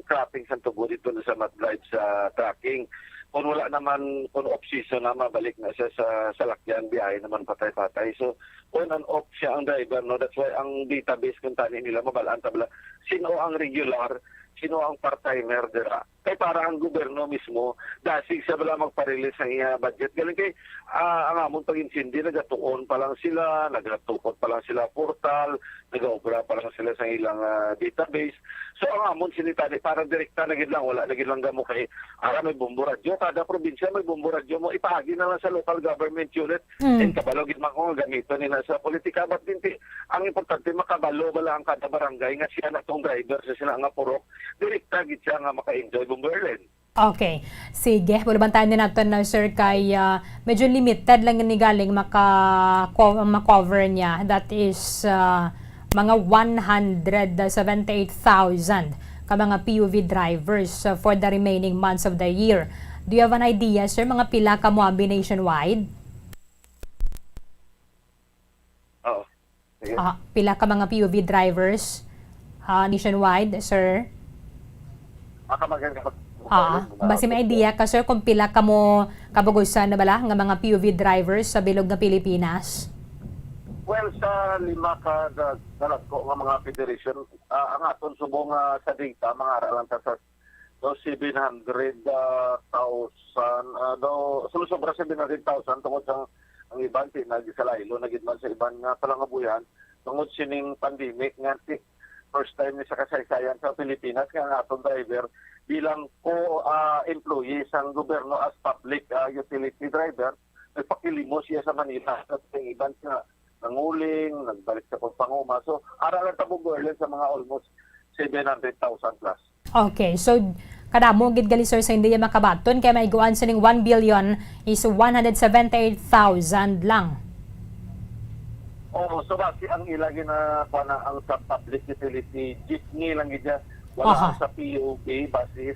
cropping sang tubo dito na sa mag-drive sa trucking. Kung wala naman, kung off season na, mabalik na siya sa salakyan, biyahe naman patay-patay. So, on and off siya ang driver, no? That's why ang database kung tani nila, mabalaan ta bala sino ang regular, sino ang part-timer dira. Kay para ang gobyerno mismo, dasig siya bala magpa-release ang iya budget. Galing kay, ah, ang amon pag-intindi, nagatuon pa lang sila, nagatukod pa lang sila portal, nagaobra pa lang sila sa ilang, ah, database. So, ang amon sinitani, para direkta na gid lang, wala na gid lang gamo kay, ara, may Bombo Radyo, kada probinsya may Bombo Radyo mo, ipaagi na lang sa local government unit. Mm. And kabalo gid man ko nga gamiton nila sa politika, but dinti, ang importante, makabalo bala ang kada barangay nga siya na tong driver sa sila nga purok, direkta gid siya nga maka-enjoy, Bombo Erlen. Okay. Sige, bulabantayan din natin na, sir, kay, ah, medyo limited lang ni galing maka-, co-, ma-cover niya. That is, ah, mga one hundred seventy-eight thousand ka mga P U V drivers, ah, for the remaining months of the year. Do you have an idea, sir, mga pila ka mo abi nationwide? Oo. Sige. Ah, pila ka mga P U V drivers, ah, nationwide, sir? Ah, kamagan ka pag-, Ah, basi may idea ka, sir, kung pila ka mo kabugusan na bala nga mga P U V drivers sa bilog nga Pilipinas? Well, sa lima ka da-, dalagko nga mga federation, ah, ang aton subong, ah, sa data, mga ara lang ta sa daw seven hundred, ah, thousand, ah, daw, sumusobra seven hundred thousand tungod sa ang iban, ti-, nagsalaylo na gid man sa iban nga palangabuyan tungod sining pandemic nga ti-, first time ni sa kasaysayan sa Pilipinas nga ang aton driver bilang ko, ah, employee sang gobyerno as public, ah, utility driver, nagpakilimos siya sa Manila sa iban nga nanguling, nagbalik sa pagpanguma. So, ara lang ta, Bombo Erlen, sa mga almost seven hundred thousand plus. Okay, so kadamo gid gali, sir, sa hindi niya makabaton, kay maiguan sining one billion is one hundred seventy-eight thousand lang. Oo, so basi ang ila gina-, kuwan na ang sa public utility, jeepney lang gid niya. Wala Aha. ang sa P U V, buses,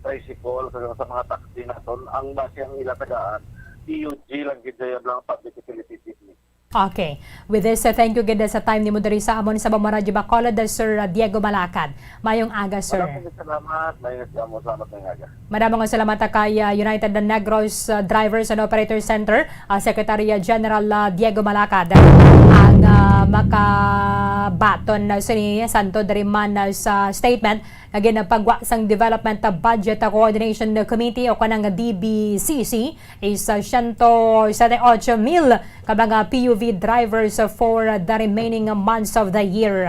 tricycle, sa, sa mga taxi naton. Ang basi ang ila tagaan, P U G lang gid niya, lang public utility jeepney. Okay. With this, uh, thank you gid sa time nimo diri sa amon sa Bombo Radyo Bacolod, uh, Sir, uh, Diego Malacad. Mayong aga, sir. Maraming salamat. Mayong salamat, mayong aga. Madamo nga salamat kay, uh, United Negros, uh, Drivers and Operators Center, uh, Secretary, uh, General, uh, Diego Malacad, ang, uh, makabaton, uh, sini Santo diri man, uh, sa statement nga ginapagwa sang Development Budget Coordination Committee o kanang D B C C is, uh, siyento setenta y ocho mil ka mga P U V drivers for the remaining months of the year.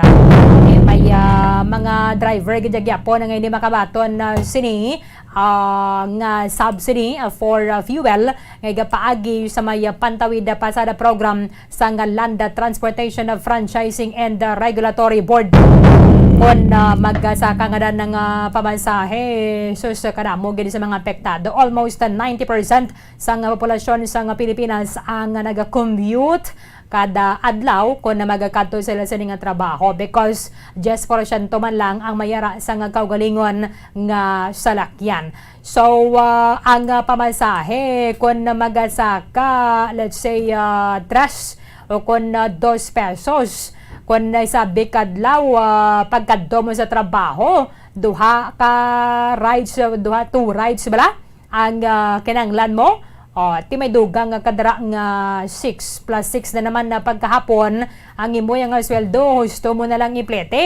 Eh, may, ah, mga driver gid gyapon nga hindi makabaton na sini, ah, nga subsidy, ah, for, ah, fuel nga igapaagi sa may, ah, Pantawid Pasada Program sang Land Transportation Franchising and Regulatory Board. Kon, ah, magsaka nga dan nga pamasahe, sus, kadamo gid sa mga apektado. Almost, ah, ninety percent sang populasyon sang Pilipinas ang nag-commute kada adlaw kon magakadto sila sini nga trabaho, because diyes porsyento man lang ang may ara sang kaugalingon nga salakyan. So, ah, ang, ah, pamasahe, kon magsaka, let's say, ah, tres o kon, ah, dos pesos, kon sa big adlaw, ah, pagkadto mo sa trabaho, duha ka rides, ah, duha, two rides bala ang, ah, kinahanglan mo. O, ti may dugang nga kadra nga six plus six na naman na pagkahapon ang imo nga sweldo, husto mo na lang iplete.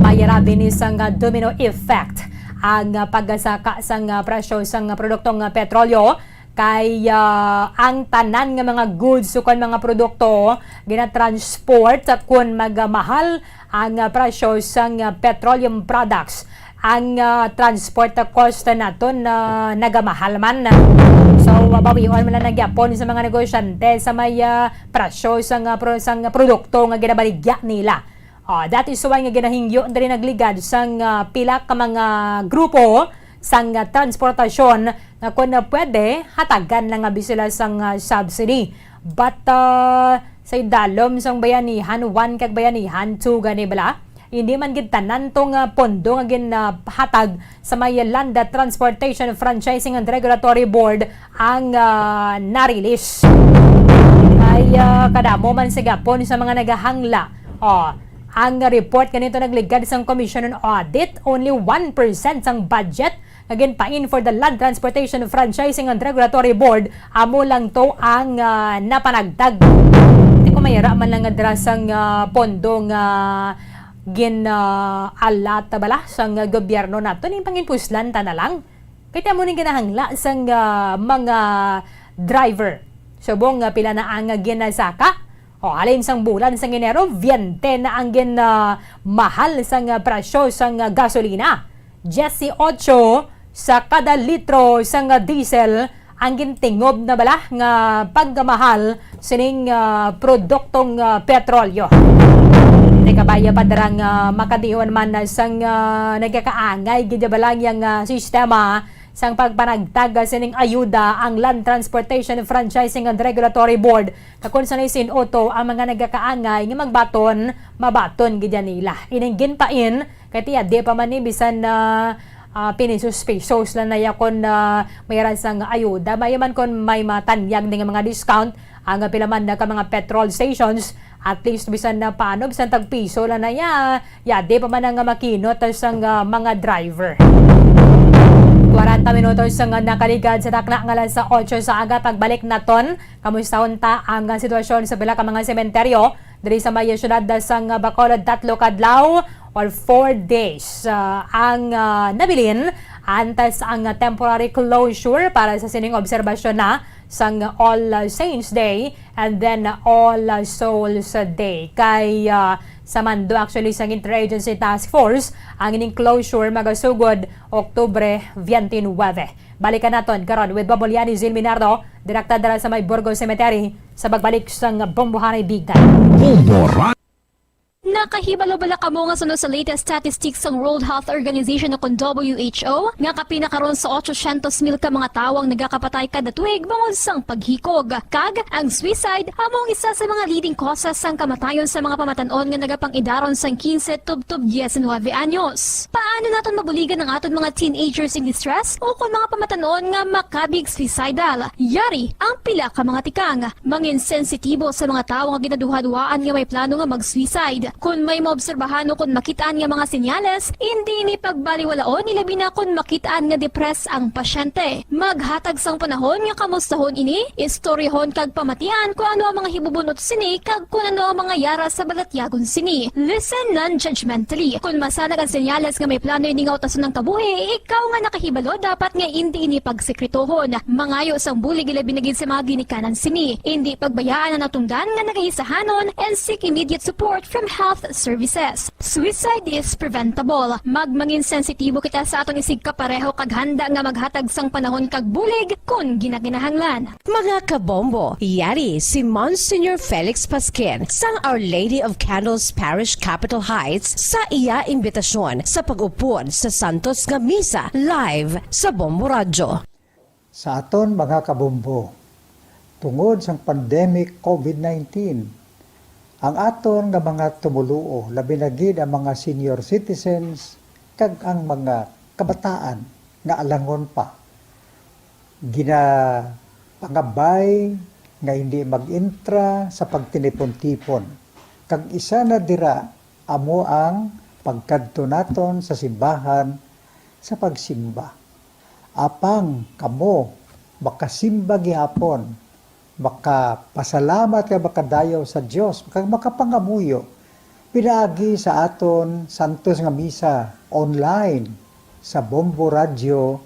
May rabi ni sang, ah, domino effect ang, ah, pagsaka sang, ah, presyo sang, ah, produktong, ah, petrolyo, kay, ah, ang tanan nga mga goods ukon mga produkto ginatransport, kun magmahal ang, ah, presyo sang, ah, petroleum products, ang, ah, transport cost naton, ah, nagamahal man. So, bawion man lang na gyapon sa mga negosyante sa may, ah, presyo sang, ah, pro-, sang produkto nga ginabaligya nila. Ah, that is why nga ginahingyo diri nagligad sang, ah, pila ka mga grupo sang, ah, transportasyon nga kon, ah, pwede, hatagan na nga bi sila sang, ah, subsidy. But, ah, sa idalom sang bayanihan one kag bayanihan two gani bala, hindi man gid tanan tong, ah, pondo nga ginhatag sa may Land Transportation Franchising and Regulatory Board ang, ah, na-release. Kay, ah, kadamo man sa gapon sa mga nagahangla. Oh, ang report ganito nagligad sang Commission on Audit, only one percent sang budget nga ginpain for the Land Transportation Franchising and Regulatory Board, amo lang to ang, ah, napanagtag. Di ko mayara man lang nga dira sang, ah, pondo nga gin, ah, alat bala sang gobyerno nato, ning panginpuslan ta na lang. Kay amo ning ginahangla sang, ah, mga driver. Subong nga pila na ang ginasaka. O, halin sang bulan sang Enero, veinte na ang gin, ah, mahal sang, ah, presyo sang, ah, gasolina. Diyesotso sa kada litro sang, ah, diesel ang gintingob na bala nga pagkamahal sining, ah, produktong, ah, petrolyo. Di kabaya pa dira nga makadion man na sang, ah, nagkakaangay gid bala yang, ah, sistema sang pagpanagtag sining ayuda ang Land Transportation Franchising and Regulatory Board. Kakon sa naisin-o to ang mga nagakaangay nga magbaton, mabaton gid ya nila. Ining ginpain, kay tiya di pa man ni bisan na, ah, pinisos-pisos lang na ya kon, ah, may aran sang ayuda. May man kon may matanyag ning mga discount ang pila man na ka mga petrol stations, at least bisan na paano, bisan tag piso lang na ya, yadi pa man ang makinot sang, ah, mga driver. Kwarenta minutos ang nakaligad sa takna nga alas otso sa aga. Pagbalik naton, kamustahon ta ang, ah, sitwasyon sa pila ka mga sementeryo diri sa may siyudad sang Bacolod. Tatlo ka adlaw or four days, ah, ang, ah, nabilin antes ang, ah, temporary closure para sa sining obserbasyon na sang All Saints Day and then All Souls Day. Kay, ah, sa mando actually sang Interagency Task Force, ang ining closure magasugod Oktubre twenty-nine. Balikan naton karon with Bob Mulyani, Zil Minardo, direkta dala sa may Burgos Cemetery, sa pagbalik sang Bombohanay Bigtan. Bombohanay. Nakahibalo bala kamo nga suno sa latest statistics sang World Health Organization o kon W H O, nga kapin na karon sa otsosyentos mil ka mga tawo ang nagakapatay kada tuig bangod sang paghikog? Kag ang suicide amo ang isa sa mga leading causes sang kamatayon sa mga pamatan-on nga nagapang-idaron sang quince tubtob diecinuebe anyos. Paano naton mabuligan ang aton mga teenagers in distress o kon mga pamatan-on nga makabig suicidal? Yari ang pila ka mga tikang. Mangin sensitibo sa mga tawo nga ginaduhaduhaan nga may plano nga mag-suicide. Kon may maobserbahan o kon makit-an nga mga senyales, indi ini pagbaliwalaon, ilabi na kon makit-an nga depressed ang pasyente. Maghatag sang panahon nga kamustahon ini, istoryahon kag pamatian kon ano ang mga hibubun-ot sini kag kon ano ang mga yara sa balatyagon sini. Listen non-judgmentally. Kon masanag ang senyales nga may plano ini nga utason ang kabuhi, ikaw nga nakahibalo dapat nga indi ini pagsekretohon. Mangayo sang bulig, ilabi na gid sa mga ginikanan sini. Indi pagbayaan ang natungdan nga nagahisahanon and seek immediate support from health health services. Suicide is preventable. Magmangin sensitibo kita sa aton isigkapareho kag handa nga maghatag sang panahon kag bulig kon ginakinahanglan. Mga kabombo, yari si Monsignor Felix Pasquin sang Our Lady of Candles Parish, Capitol Heights, sa iya imbitasyon sa pag-upod sa santos nga misa live sa Bombo Radyo. Sa aton mga kabombo, tungod sang pandemic covid nineteen, ang aton nga mga tumoluo, labi na gid ang mga senior citizens kag ang mga kabataan nga alangon pa, ginapangabay nga hindi mag-intra sa pagtinipon-tipon. Kag isa na dira amo ang pagkadto naton sa simbahan sa pagsimba. Apang kamo makasimba gihapon, makapasalamat kag makadayaw sa Dios, kag makapangamuyo pinaagi sa aton santos nga misa online sa Bombo Radyo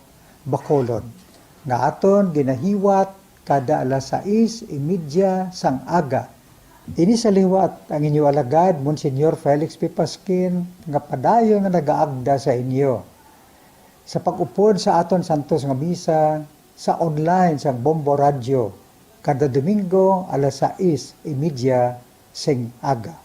Bacolod, nga aton ginahiwat kada alas sais y media sang aga. Ini sa liwat ang inyo alagad, Monsignor Felix P. Pasquin, nga padayon nga nagaagda sa inyo sa pag-upod sa aton santos nga misa sa online sang Bombo Radyo kada Domingo alas sais y media sing aga.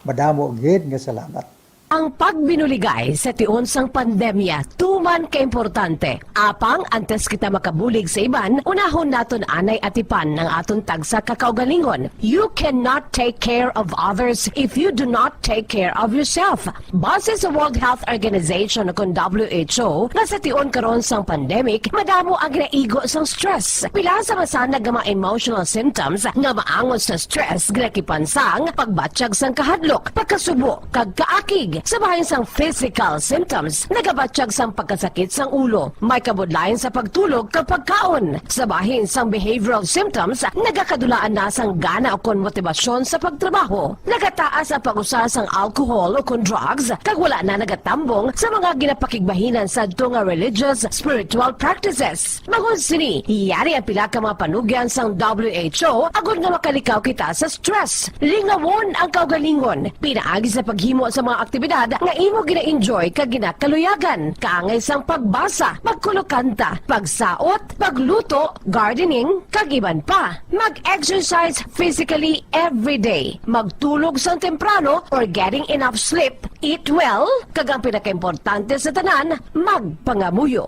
Madamo gid nga salamat. Ang pagbinuligay sa tion sang pandemya tuman kaimportante. Apang antes kita makabulig sa iban, unahon naton anay atipan ang aton tagsa ka kaugalingon. You cannot take care of others if you do not take care of yourself. Base sa World Health Organization o kon W H O, nga sa tion karon sang pandemic, madamo ang ginaigo sang stress. Pila sa masanag nga mga emotional symptoms nga maangot sa stress ginakipan sang pagbatyag sang kahadlok, pagkasubo, kag kaakig. Sa bahin sang physical symptoms, nagabatyag sang pagkasakit sang ulo, may kabudlayan sa pagtulog kag pagkaon. Sa bahin sang behavioral symptoms, nagakadulaan na sang gana ukon motibasyon sa pagtrabaho. Nagataas ang pag-usa sang alcohol ukon drugs, kag wala na nagatambong sa mga ginapakigbahinan sadto nga religious, spiritual practices. Bangod sini, yari ang pila ka mga panugyan sang W H O agod nga makalikaw kita sa stress. Lingawon ang kaugalingon, pinaagi sa paghimo sa mga aktibidad nga imo gina-enjoy kag ginakaluyagan, kaangay sang pagbasa, pagkulokanta, pagsaot, pagluto, gardening, kag iban pa. Mag-exercise physically every day. Magtulog sang temprano or getting enough sleep. Eat well, kag ang pinakaimportante sa tanan, magpangamuyo.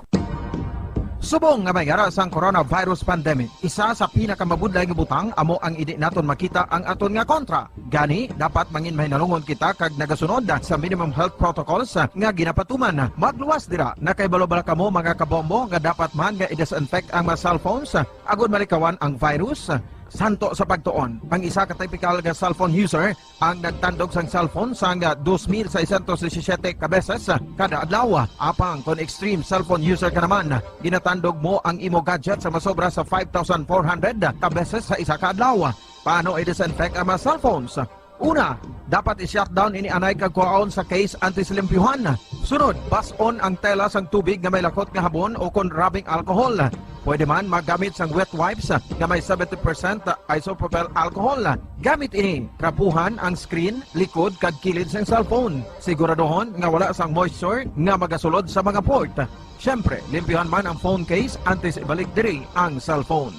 Subong nga may yara sang coronavirus pandemic, isa sa pinakamabudlay nga butang amo ang hindi naton makita ang aton nga kontra. Gani, dapat mangin mahinalungon kita kag nagasunod sa minimum health protocols nga ginapatuman. Magluwas dira, nakahibalo bala kamo, mga kabombo, nga dapat man nga i-disinfect ang mga cellphones agod malikawan ang virus? Santo sa pagtuon, ang isa ka typical nga cellphone user ang nagtandog sang cellphone sang dos mil seiscientos disisiete ka beses kada adlaw. Apang kon extreme cellphone user ka naman, ginatandog mo ang imo gadget sa masobra sa five thousand four hundred ka beses sa isa ka adlaw. Paano i-disinfect ang mga cellphones? Una, dapat i-shutdown ini anay kag kuhaon sa case antes limpyuhan. Sunod, bas-on ang tela sang tubig nga may lakot nga habon o kon rubbing alcohol. Pwede man maggamit sang wet wipes nga may seventy percent isopropyl alcohol. Gamit ini, trapuhan ang screen, likod, kag kilid sang cellphone. Siguraduhon nga wala sang moisture nga magasulod sa mga port. Siyempre, limpyuhan man ang phone case antes ibalik diri ang cellphone.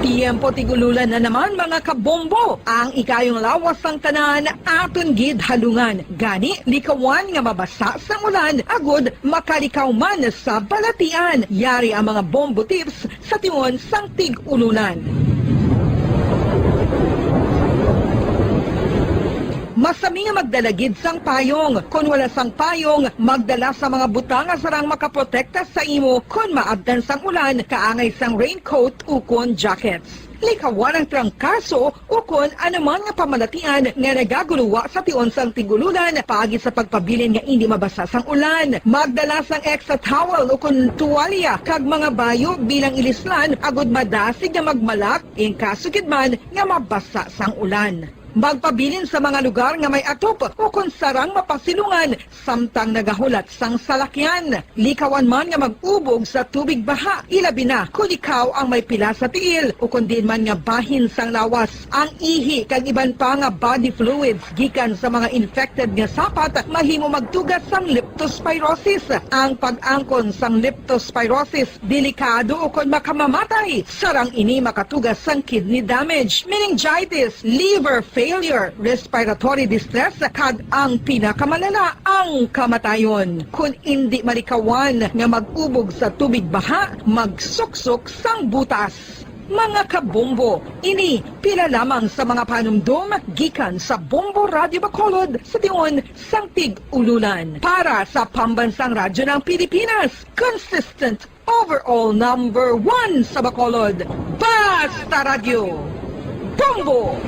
Tiyempo tig-ululan na naman, mga kabombo. Ang ikayong lawas sang tanan aton gid halungan. Gani, likawan nga mabasa sang ulan agud makalikaw man sa balatian. Yari ang mga bombo tips sa tion sang tig-ulunan. Masami nga magdala gid sang payong. Kon wala sang payong, magdala sa mga butang nga sarang makaprotekta sa imo kon maabtan sang ulan, kaangay sang raincoat ukon jackets. Likawan ang trangkaso ukon anuman nga pamalatian nga nagaguluwa sa tion sang tig-ululan paagi sa pagpabilin nga indi mabasa sang ulan. Magdala sang extra towel ukon tuwalya kag mga bayo bilang ilislan agud madasig nga magmalak in kaso gid man nga mabasa sang ulan. Magpabilin sa mga lugar nga may atop ukon sarang mapasilungan samtang nagahulat sang salakyan. Likawan man nga mag-ubog sa tubig baha, ilabi na kon ikaw ang may pila sa tiil ukon diin man nga bahin sang lawas. Ang ihi kag iban pa nga body fluids gikan sa mga infected nga sapat mahimo magtuga sang leptospirosis. Ang pag-angkon sang leptospirosis delikado ukon makamamatay. Sarang ini makatuga sang kidney damage, meningitis, liver failure, respiratory distress, kag ang pinakamalala, ang kamatayon. Kon indi malikawan nga mag-ubog sa tubig baha, magsuksok sang butas. Mga kabombo, ini pila lamang sa mga panumdom gikan sa Bombo Radio Bacolod sa tion sang Tig-Ululan. Para sa Pambansang Radyo ng Pilipinas, consistent overall number one sa Bacolod. Basta Radyo, Bombo!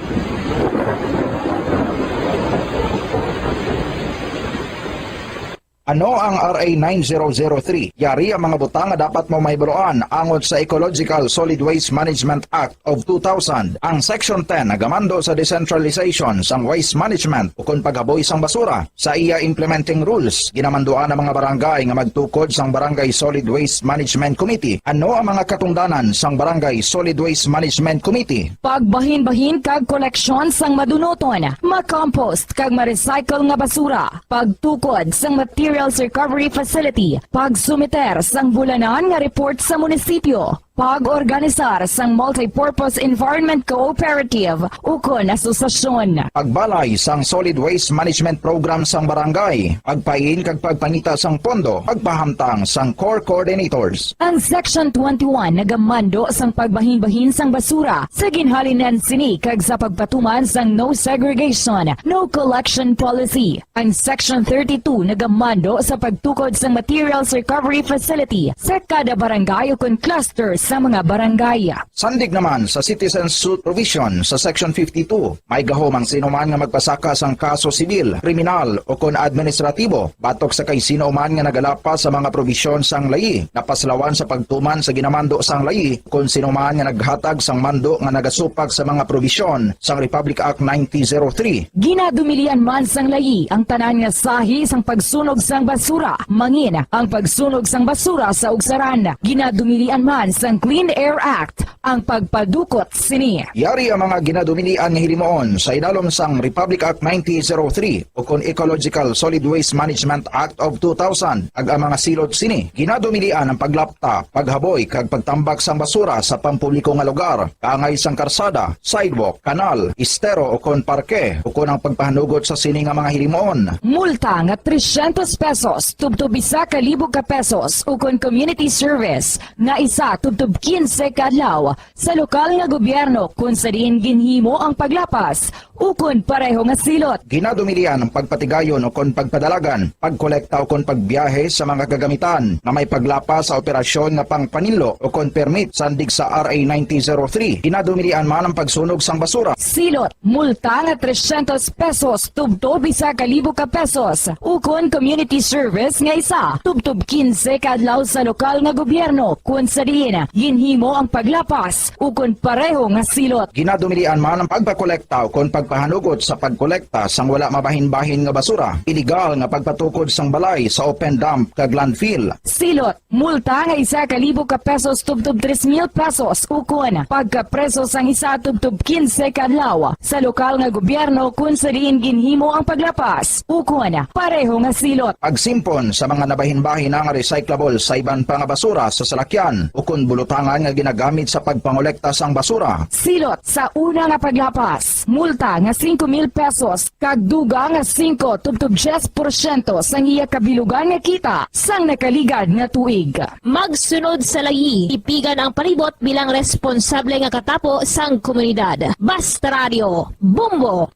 Ano ang R A nine zero zero three? Yari ang mga butang nga dapat mo mahibaluan angot sa Ecological Solid Waste Management Act of two thousand. Ang Section ten nagamando sa decentralization sang waste management ukon paghaboy sang basura. Sa iya implementing rules, ginamanduan ang mga barangay nga magtukod sang Barangay Solid Waste Management Committee. Ano ang mga katungdanan sang Barangay Solid Waste Management Committee? Pagbahinbahin kag koleksyon sang madunuton, ma-compost kag ma-recycle nga basura, pagtukod sang materials recovery facility, pagsumiter sang bulanan nga report sa munisipyo, pag-organisar sang multipurpose environment cooperative ukon asosasyon. Pagbalay sang solid waste management program sang barangay, pagpain kag pagpangita sang pondo, pagpahamtang sang core coordinators. Ang Section twenty-one nagamando sang pagbahinbahin sang basura sa ginhalinan sini kag sa pagpatuman sang no segregation, no collection policy. Ang Section thirty-two nagamando sa pagtukod sang materials recovery facility sa kada barangay ukon cluster sa mga barangay. Sandig naman sa citizen suit provision sa Section fifty-two, may gahom ang sino man nga magpasaka sang kaso sibil, kriminal, ukon administratibo batok sa kay sino man nga nagalapas sa mga probisyon sang layi, napaslawan sa pagtuman sa ginamando sang layi, kon sino man nga naghatag sang mando nga nagasupak sa mga probisyon sang Republic Act nineteen zero three. Ginadumilian man sang layi ang tanan nga sahi sang pagsunog sang basura, mangin ang pagsunog sang basura sa ugsaran. Ginadumilian man sang Clean Air Act ang pagpadukot sini. Yari ang mga ginadumilian nga hilimoon sa idalom sang Republic Act nineteen zero three ukon Ecological Solid Waste Management Act of two thousand, kag ang mga silot sini. Ginadumilian ang paglapta, paghaboy, kag pagtambak sang basura sa pampubliko nga lugar, kaangay sang karsada, sidewalk, kanal, estero, ukon parke, ukon ang pagpahanugot sa sini nga mga hilimoon. Multa nga trescientos pesos tubtob isa ka libo ka pesos, ukon community service nga isa tubtob quince ka adlaw sa lokal nga gobyerno kon sa diin ginhimo ang paglapas ukon pareho nga silot. Ginadumilian ang pagpatigayon ukon pagpadalagan, pagkolekta ukon pagbiyahe sa mga kagamitan nga may paglapas sa operasyon nga pangpaninlo ukon permit sandig sa R A nineteen zero three. Ginadumilian man ang pagsunog sang basura. Silot, multa nga trescientos pesos tubtob isa ka libo ka pesos, ukon community service nga isa tubtob quince ka adlaw sa lokal nga gobyerno kon sa diin ginhimo ang paglapas ukon pareho nga silot. Ginadumilian man ang pagpakolekta ukon pagpahanugot sa pagkolekta sang wala mabahinbahin nga basura, iligal nga pagpatukod sang balay sa open dump kag landfill. Silot, multa nga isa ka libo ka pesos tubtob tres mil pesos, ukon pagkapreso sang isa tubtob quince ka adlaw sa lokal nga gobyerno kon sa diin ginhimo ang paglapas, ukon pareho nga silot. Pagsimpon sa mga nabahinbahin na nga recyclable sa iban pa nga basura sa salakyan ukon bulutangan nga ginagamit sa pagpangolekta sang basura. Silot sa una nga paglapas, multa nga singko mil pesos kag dugang nga singko tubtob diyes porsyento sang iya kabilugan nga kita sang nakaligad nga tuig. Magsunod sa layi, tipigan ang palibot bilang responsable nga katapo sang komunidad. Basta Radio, Bombo!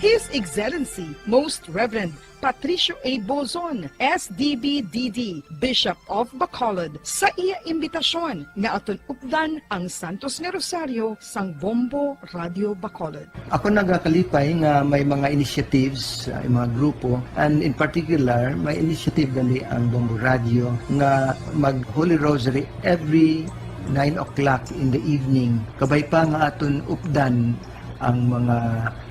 His Excellency Most Reverend Patricio A. Bozon, S D B D D, Bishop of Bacolod, sa iya imbitasyon nga aton updan ang Santos nga Rosario sang Bombo Radio Bacolod. Ako nagakalipay nga may mga initiatives, uh, mga grupo, and in particular, may initiative gali ang Bombo Radio nga mag Holy Rosary every nine o'clock in the evening. Kabay pa nga aton updan ang mga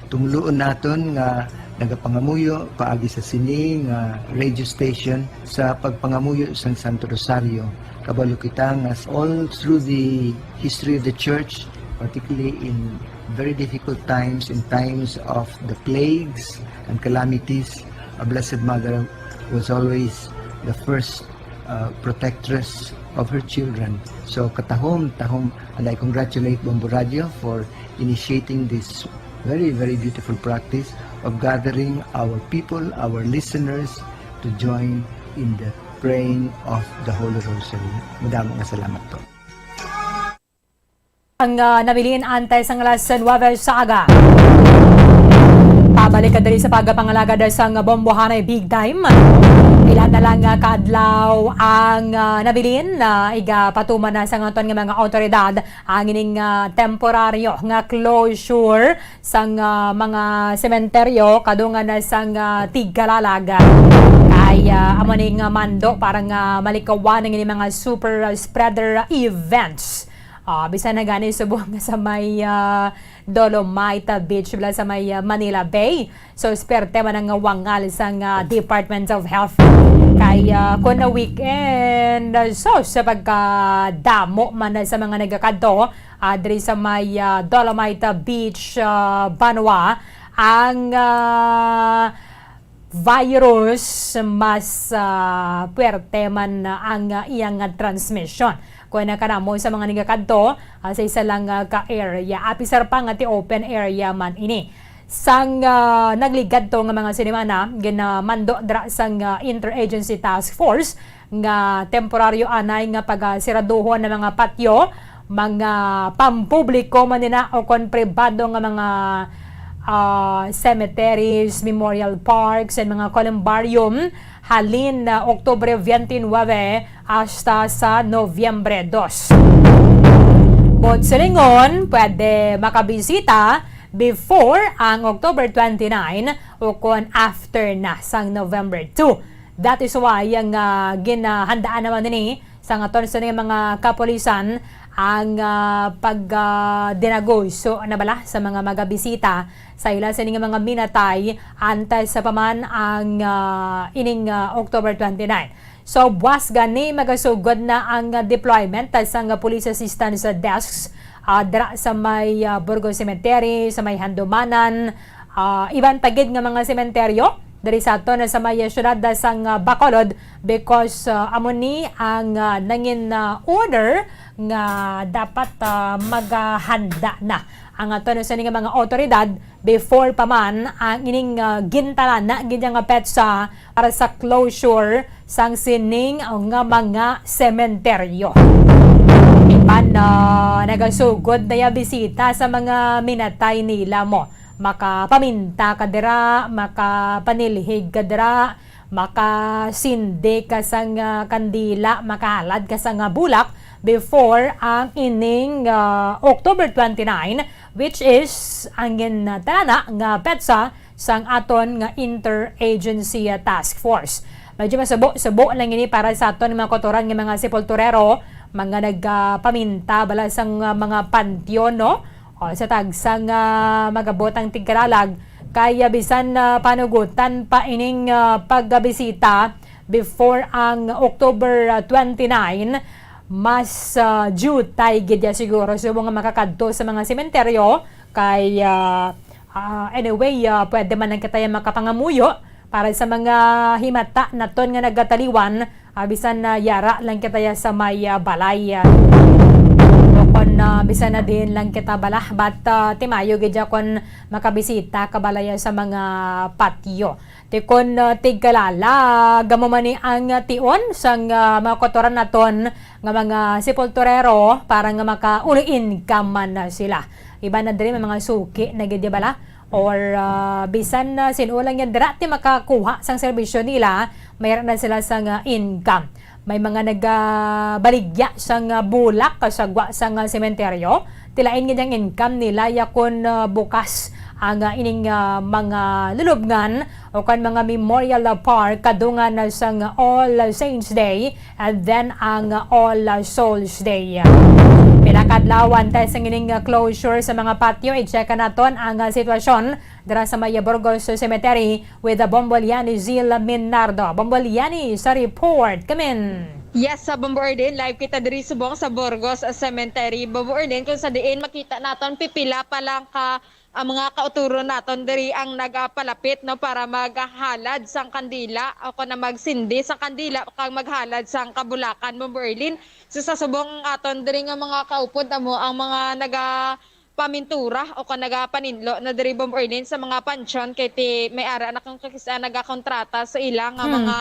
tumluon naton nga nagapangamuyo paagi sa sini nga radio station sa pagpangamuyo sang Santo Rosario. Kabalo kita nga all through the history of the church, particularly in very difficult times, in times of the plagues and calamities, a Blessed Mother was always the first uh, protectress of her children. So katahom, tahom, and I congratulate Bombo Radio for initiating this very, very beautiful practice of gathering our people, our listeners, to join in the praying of the Holy Rosary. Madamo nga salamat po. Ang, ah, nabilin antes ang alas nuwebe sa aga. Pabalik ka diri sa pagpangalagad sang bombohanay big time. Pila na lang nga ka adlaw ang, ah, nabilin na igapatuman na sang aton nga mga awtoridad ang ining, ah, temporaryo nga closure sang, ah, mga sementeryo kadungan na sang, ah, Tigkalalag. Kay, ah, amo ni nga mando para nga malikawan ang ining mga super spreader events. Ah, bisan na gani subong nga sa may, ah, Dolomite Beach, bala sa may, ah, Manila Bay. So, esperte man ang wangal sang, ah, Department of Health. Kay, ah, kung na weekend, ah, so, sa pagkadamo man sa mga nagakadto, ah, diri sa may, ah, Dolomite Beach, ah, Banwa, ang, ah, virus mas, ah, puwerte man ang, ah, iyang, ah, transmission. Kuan na kanamo sa mga nagakadto, ah, sa isa lang, ah, ka area. Apisar pa nga ti open area man ini. Sang, ah, nagligad to nga mga sinimana, ginamando dira sang, ah, Interagency Task Force nga temporaryo anay nga pagasiraduhon ng mga patyo, mga pampubliko man nina o kon pribado nga mga, ah, cemeteries, memorial parks, and mga columbarium halin na Oktubre twenty-nine hasta sa Nobyembre dos. But silingon, pwede makabisita before ang October twenty-nine o kon after na sang November two. That is why ang, ah, ginahandaan naman nini sang aton sa mga kapulisan ang, ah, pag, ah, dinaguso na bala sa mga magabisita sa ila sini nga mga minatay antes sa pa man ang, ah, ining, ah, October twenty-nine. So, buas gani magasugod na ang, ah, deployment sang, ah, Police Assistance Desks, ah, dira sa may, ah, Burgos Cemetery, sa may Handumanan, ah, iban pa gid nga mga sementeryo diri sa aton sa may siyudad sang, ah, Bacolod, because, ah, amo ni ang, ah, nangin, ah, order nga dapat, ah, maghanda na ang aton sa nga mga awtoridad before pa man ang ining, ah, gintalana gid nga petsa para sa closure sang sining nga mga sementeryo. Iban, ah, nagasugod na ya bisita sa mga minatay nila mo. Makapaminta ka dira, makapanilhig ka dira, makasindi ka sang, ah, kandila, makahalad ka sang, ah, bulak before ang ining, ah, October twenty-nine, which is ang gintalana nga petsa sang aton nga interagency, ah, task force. Medyo masubo-subo lang ini para sa aton mga kautoran nga mga sepulturero, mga nagpaminta bala sang, ah, mga panteon, no? O, sa tagsa nga magabot ang Tigkalalag, kaya bisan, ah, panugutan pa ining, ah, pagbisita before ang October, ah, twenty-nine, mas, ah, jutay gid ya siguro subong nga makakadto sa mga sementeryo kay, ah, ah, anyway, ah, pwede man lang kita ya makapangamuyo para sa mga himata naton nga nagataliwan, ah, bisan na yara lang kita ya sa may, ah, balay, ah, o kon, ah, bisan na diin lang kita bala, but, ah, timayo gid ya kon makabisita ka bala ya sa mga patyo. Ti kon, ah, Tigkalalag, amo man ni ang tion sang, ah, mga kautoran naton nga mga sepulturero para nga maka-uli income man na sila. Iban na diri may mga suki na gid, di bala? Or, ah, bisan na sin-o lang yan dira ti makakuha sang serbisyo nila, mayra na sila sang, ah, income. May mga nagabaligya sang, ah, bulak sa gwa sang, ah, sementeryo. Ti lain gid ang income nila ya kon, ah, bukas ang, ah, ining, ah, mga lulubngan o kon mga memorial, ah, park kadungan na sang All Saints Day and then ang, ah, All Souls Day. Lakad lawan tayo sa ngining, uh, closure sa mga patio. I-check naton ang, uh, sitwasyon dira sa may Burgos Cemetery with, uh, Bombo Liani Zil Minardo. Bombo Liani sa report. Kamin. Yes, sa Bombo Erlin, live kita diri subong sa Burgos Cemetery. Bombo Erlin, kung sa diin makita naton, pipila pa lang ka ang mga kauturon naton diri ang nagapalapit, no, para maghalad sang kandila o kon na magsindi sang kandila kag maghalad sang kabulakan, Bombo Erlin. So, sa subong aton diri nga mga kaupod, amo ang mga nagapamintura o kon nagapaninlo na diri, Bombo Erlin, sa mga pansyon, kay ti may ara na kang kakis-, ah, nagakontrata sa ila nga Hmm. mga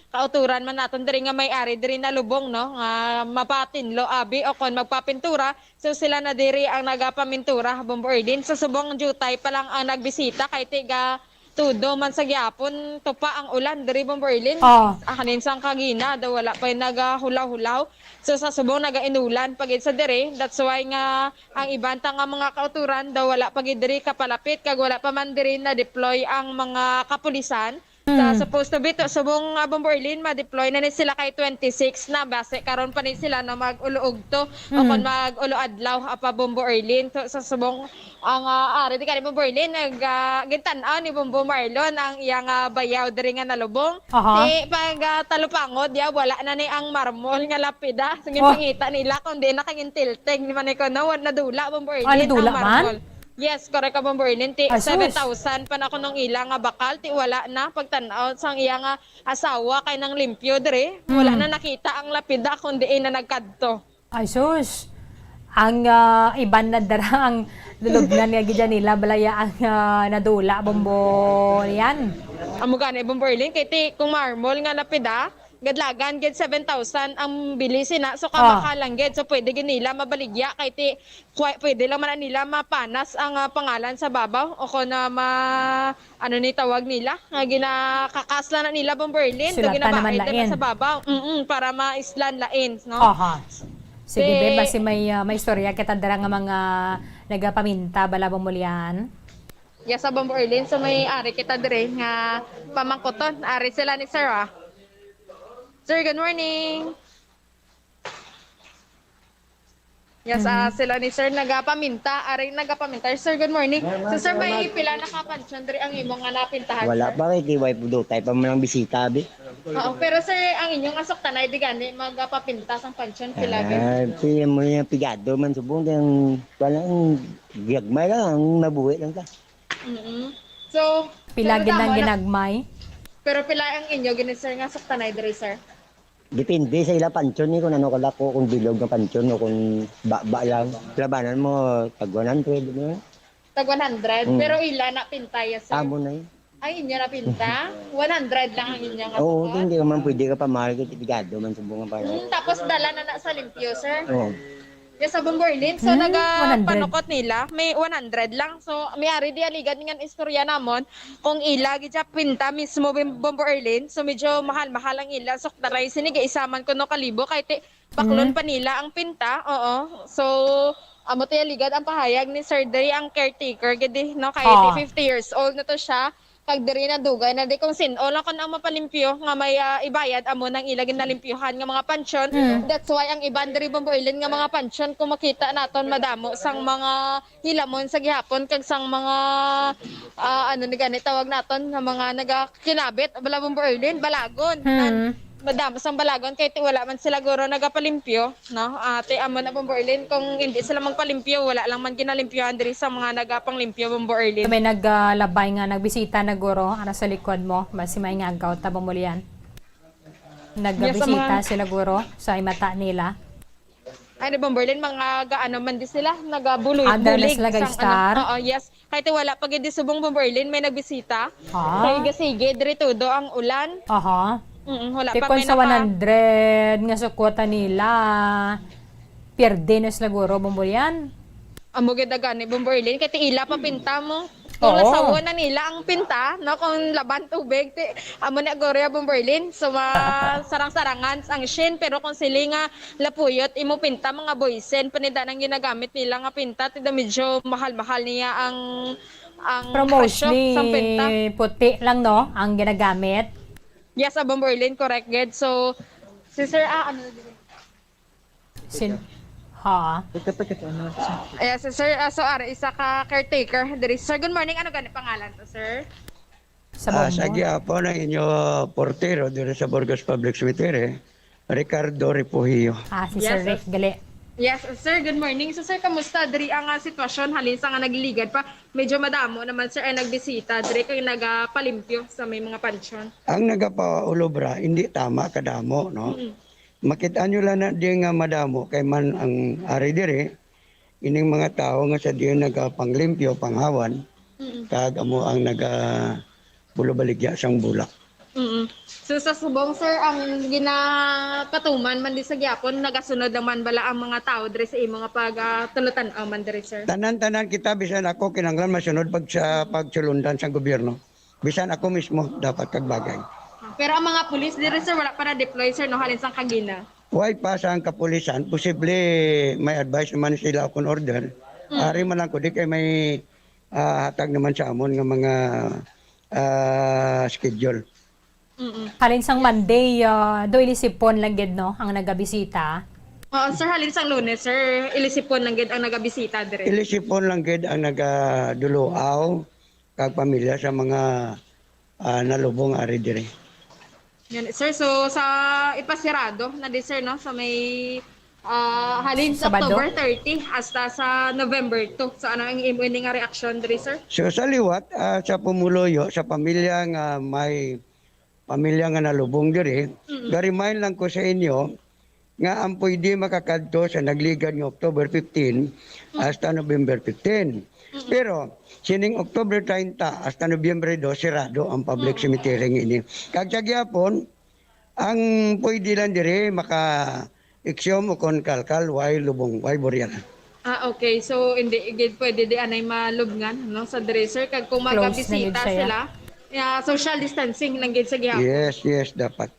kauturan man naton diri nga may ari diri na lubong, no, nga mapatinlo abi o kon magpapintura. So, sila na diri ang nagapamintura, Bombo Erlin. Sa subong jutay pa lang ang nagbisita kay tiga tudo man sa gihapon, tupa ang ulan diri, Bombo Erlin. Oh. Ah, kanin sang kagina, daw wala pa yung nagahulaw-hulaw. So, sa subong nagainulan pa gid sa diri. That's why nga ang iban ta nga mga kauturan daw wala pa gid diri kapalapit kag wala pa man diri na-deploy ang mga kapulisan. Sa Mm. supposed to be to, subong, ah, Bombo Erlin, ma-deploy na ni sila kay twenty-six na. Base karon pa ni sila na mag-ulo-ugto o Mm. kon mag-ulo-adlaw, ah, pa Bombo Erlin. To, sa subong, ang, ah, ari di ka ni Bombo Erlin, nag, ah, gintan-aw ni Bombo Marlon ang iyang, ah, bayaw diri nga nalubong. Aha. Ti pag, ah, talupangod, ya, wala na ni ang marmol nga lapida. Sige, Oh. pangita nila kung di na kay intilteg ni man ni kuno, wa-, nadula, Bombo Ah, Erlin, nadula ang man? marmol. Yes, correct ka, Bombo Erlin. Ti Ay, sus. seven thousand pa na kuno ang ila nga bakal, ti wala na pagtan-aw sang iya nga asawa kay nang limpyo diri. Wala Mm. na nakita ang lapida kung diin na nagkadto. Ay, sus. Ang, ah, iban na dara ang lulubngan nga gid nila, balaya ang, ah, nadula, Bombo Lian. Amo gani, Bombo Erlin, kay ti kung marmol nga lapida, gadlagan gid seven thousand ang bili sina. So, Ah. kamakalang gid. So, pwede gid nila mabaligya kay ti, kwa-, pwede lang man nila mapanas ang, ah, pangalan sa babaw o kon na ma-, ano ni tawag nila, nga ginakakas lang na nila, Bombo Erlin, do Sulatan naman ginapahid na lain. sa babaw. Mm-mm, para maislan lain, no? Aha. Sige, Ti be, basi may, ah, may istorya kita dira nga mga nagapaminta, bala, Bombo Lian. Yes, sa Bombo Erlin. So, may ari kita dire nga pamangkuton. Ari sila ni Sir, ah. Sir, good morning. Yes, ah, Mm. sila ni Sir nagapaminta. Ari, nagapaminta. Sir, good morning. So, sir, may pila na ka pansyon diri ang imo nga napintahan, Wala sir? pa, kay di way pudutay pa man ang bisita, abi. Oo, pero sir, ang inyo nga suktanay di gani magapapinta sang pansyon, pila gid? Ah, si mo yung pigado man subong, kay ang, wala, ang gagmay lang, ang nabuhi lang ta. Mm-mm. So, Pila pero gid ang tama na. ginagmay? Pero pila ang inyo gini, sir, nga suktanay diri, sir? Depende sa ila pansyon ni, kung ano kalako, kung bilog nga pansyon o kung baba lang. Labanan mo, tag one hundred, di ba? Tag one hundred, Mm. pero ila na pinta ya, sir? Amo na yun. Ay, inyo na pinta? One hundred lang ang inyo nga Oo, buko? Hindi ka man pwede ka pamahal, kay pigado man subong nga para. Mm, tapos dala na na sa limpyo, sir? Oo. Yes, sa Bombo Erlin. So, Hmm, naga one hundred. Panukot nila, may one hundred lang. So, may ari di aligad nga istorya namon kung ila gid siya pinta mismo, Bom-, Bombo Erlin. So, medyo mahal-mahal ang ila. So, taray, sini, isa man kuno kalibo, kay ti-, baklon Hmm. pa nila ang pinta. Oo. So, amo ti aligad ang pahayag ni Sir Dre, ang caretaker, gid, no? Kay Ah. ti fifty years old na to siya. Kag diri na dugay na di kung sin-o lang kun ang mapalimpyo nga may, ah, ibayad, amo nang ila ginalimpyuhan nga mga pansyon. Mm. That's why ang iban diri, Bombo Erlin, nga mga pansyon, kung makita naton, madamo sang mga hilamon sa gihapon kag sang mga, ah, ano ni gani tawag naton, nga mga nagakinabit, bala, Bombo Erlin, balagon. Mm. Nan-, madamo sang balagon kay ti wala man sila guro nagapalimpyo. No? Ah, ti amo na, Bombo Erlin, kung hindi sila magpalimpyo, wala lang man ginalimpyohan diri sa mga nagapanglimpyo, Bombo Erlin. May naglabay nga nagbisita na guro, ara sa likod mo, basi may ngagaw ta, Bombo Lian. Yes, Nagbisita mga sila guro sa imata nila. Ay, ni Bombo Erlin, mga ga-, ano man di sila, nagabuloy-, Aga na bulig sila, sang, ano, ga-star? Oo, yes. Kay ti wala pa gid di subong, Bombo Erlin, may nagbisita. Ah. Kay gasigi diri tudo ang ulan. Aha. Mm, wala Ti pa kon may sa naka- one hundred nga sukwatan nila, pierde na sila guro, Bombo Lian. Amo gid gani, Bombo Erlin, kay ti ila pa pinta mo. Kung Oo. Nasawon na nila ang pinta, no, kung laban tubig, ti, amo ni Agoria, Bombo Erlin. So, ma-, sarang-sarangan ang shin, pero kung sili nga lapuyot, imo pinta, mga boysen, panida nang ginagamit nila nga pinta, ti medyo mahal-mahal niya ang, ang Pero presyo mostly, sang pinta. Puti lang, no, ang ginagamit. Yes, ah, Bombo Erlin, correct, gid. So, si Sir, ah, ano, Sin-, Ha? Pagkapagkat ano siya. Yes, sir. Ah, so, ari, isa ka caretaker diri. Sir, good morning. Ano gani pangalan to, sir? Sa Ah, sa Bombon. gihapon ang inyo portero diri sa Burgos Public Cemetery, Ricardo Refugio. Ah, si Yes, Sir sir. Rick gali. Yes, sir. Good morning. So, sir, kamusta diri ang ah, sitwasyon? Halin sa nga nagligad pa, medyo madamo naman, sir, ay nagbisita diri kay nagapalimpyo sa may mga pansyon. Ang nagapaulobra, hindi tama kadamo, no? Mm. Makita nyo lang na di nga madamo kay man ang ari diri, ining mga tao nga sa diyan nagapanglimpyo, panghawan, Mm. kag amo ang naga bulabaligya sang bulak. Mm. So sa subong, sir, ang ginapatuman man di sa gyapon, nagasunod lang man bala ang mga tao diri sa imo nga pag ah, tulutan-aw man diri, sir? Tanan-tanan kita, bisan ako kinanglan masunod pag sa pagsulundan sa gobyerno. Bisan ako mismo dapat kagbagay. Pero ang mga pulis diri, sir, wala pa na-deploy, sir, no, halin sang kagina. Way pa sa ang kapulisan, posible may advice naman sila kung order. Ari man lang ko di kay may ah, hatag naman sa amon nga mga ah, schedule. Mm. Halin sang Monday, ah, do ilisipon lang gid, no, ang nagabisita. Oo, sir, halin sang Lunes, sir, ilisipon lang gid ang nagabisita diri. Ilisipon lang gid ang nagaduluaw kag pamilya sa mga ah, nalubong ari diri. Yan, sir, so sa ipasirado na di, sir, no, sa may ah, halin sa Sabado? October thirty hasta sa November two. So ano ang imo ini nga reaksyon diri, sir? So sa liwat ah, sa pumuluyo sa pamilya nga may pamilya nga nalubong diri, ga-remind lang ko sa inyo nga ang pwede makakadto sa nagligad nga October fifteen hasta November fifteen. Pero sining October thirty hasta Nobyembre dos, sirado ang public cemetery nga ini. Kag sa gihapon, ang pwede lang diri maka exhume o kon kalkal, way lubong, way burial. Ah, okay. So hindi gid pwede di anay malubngan, no, sa diri, sir, kag kung Close na magabisita gid siya. Sila, yeah, social distancing lang gid sa gihapon. Yes, yes, dapat.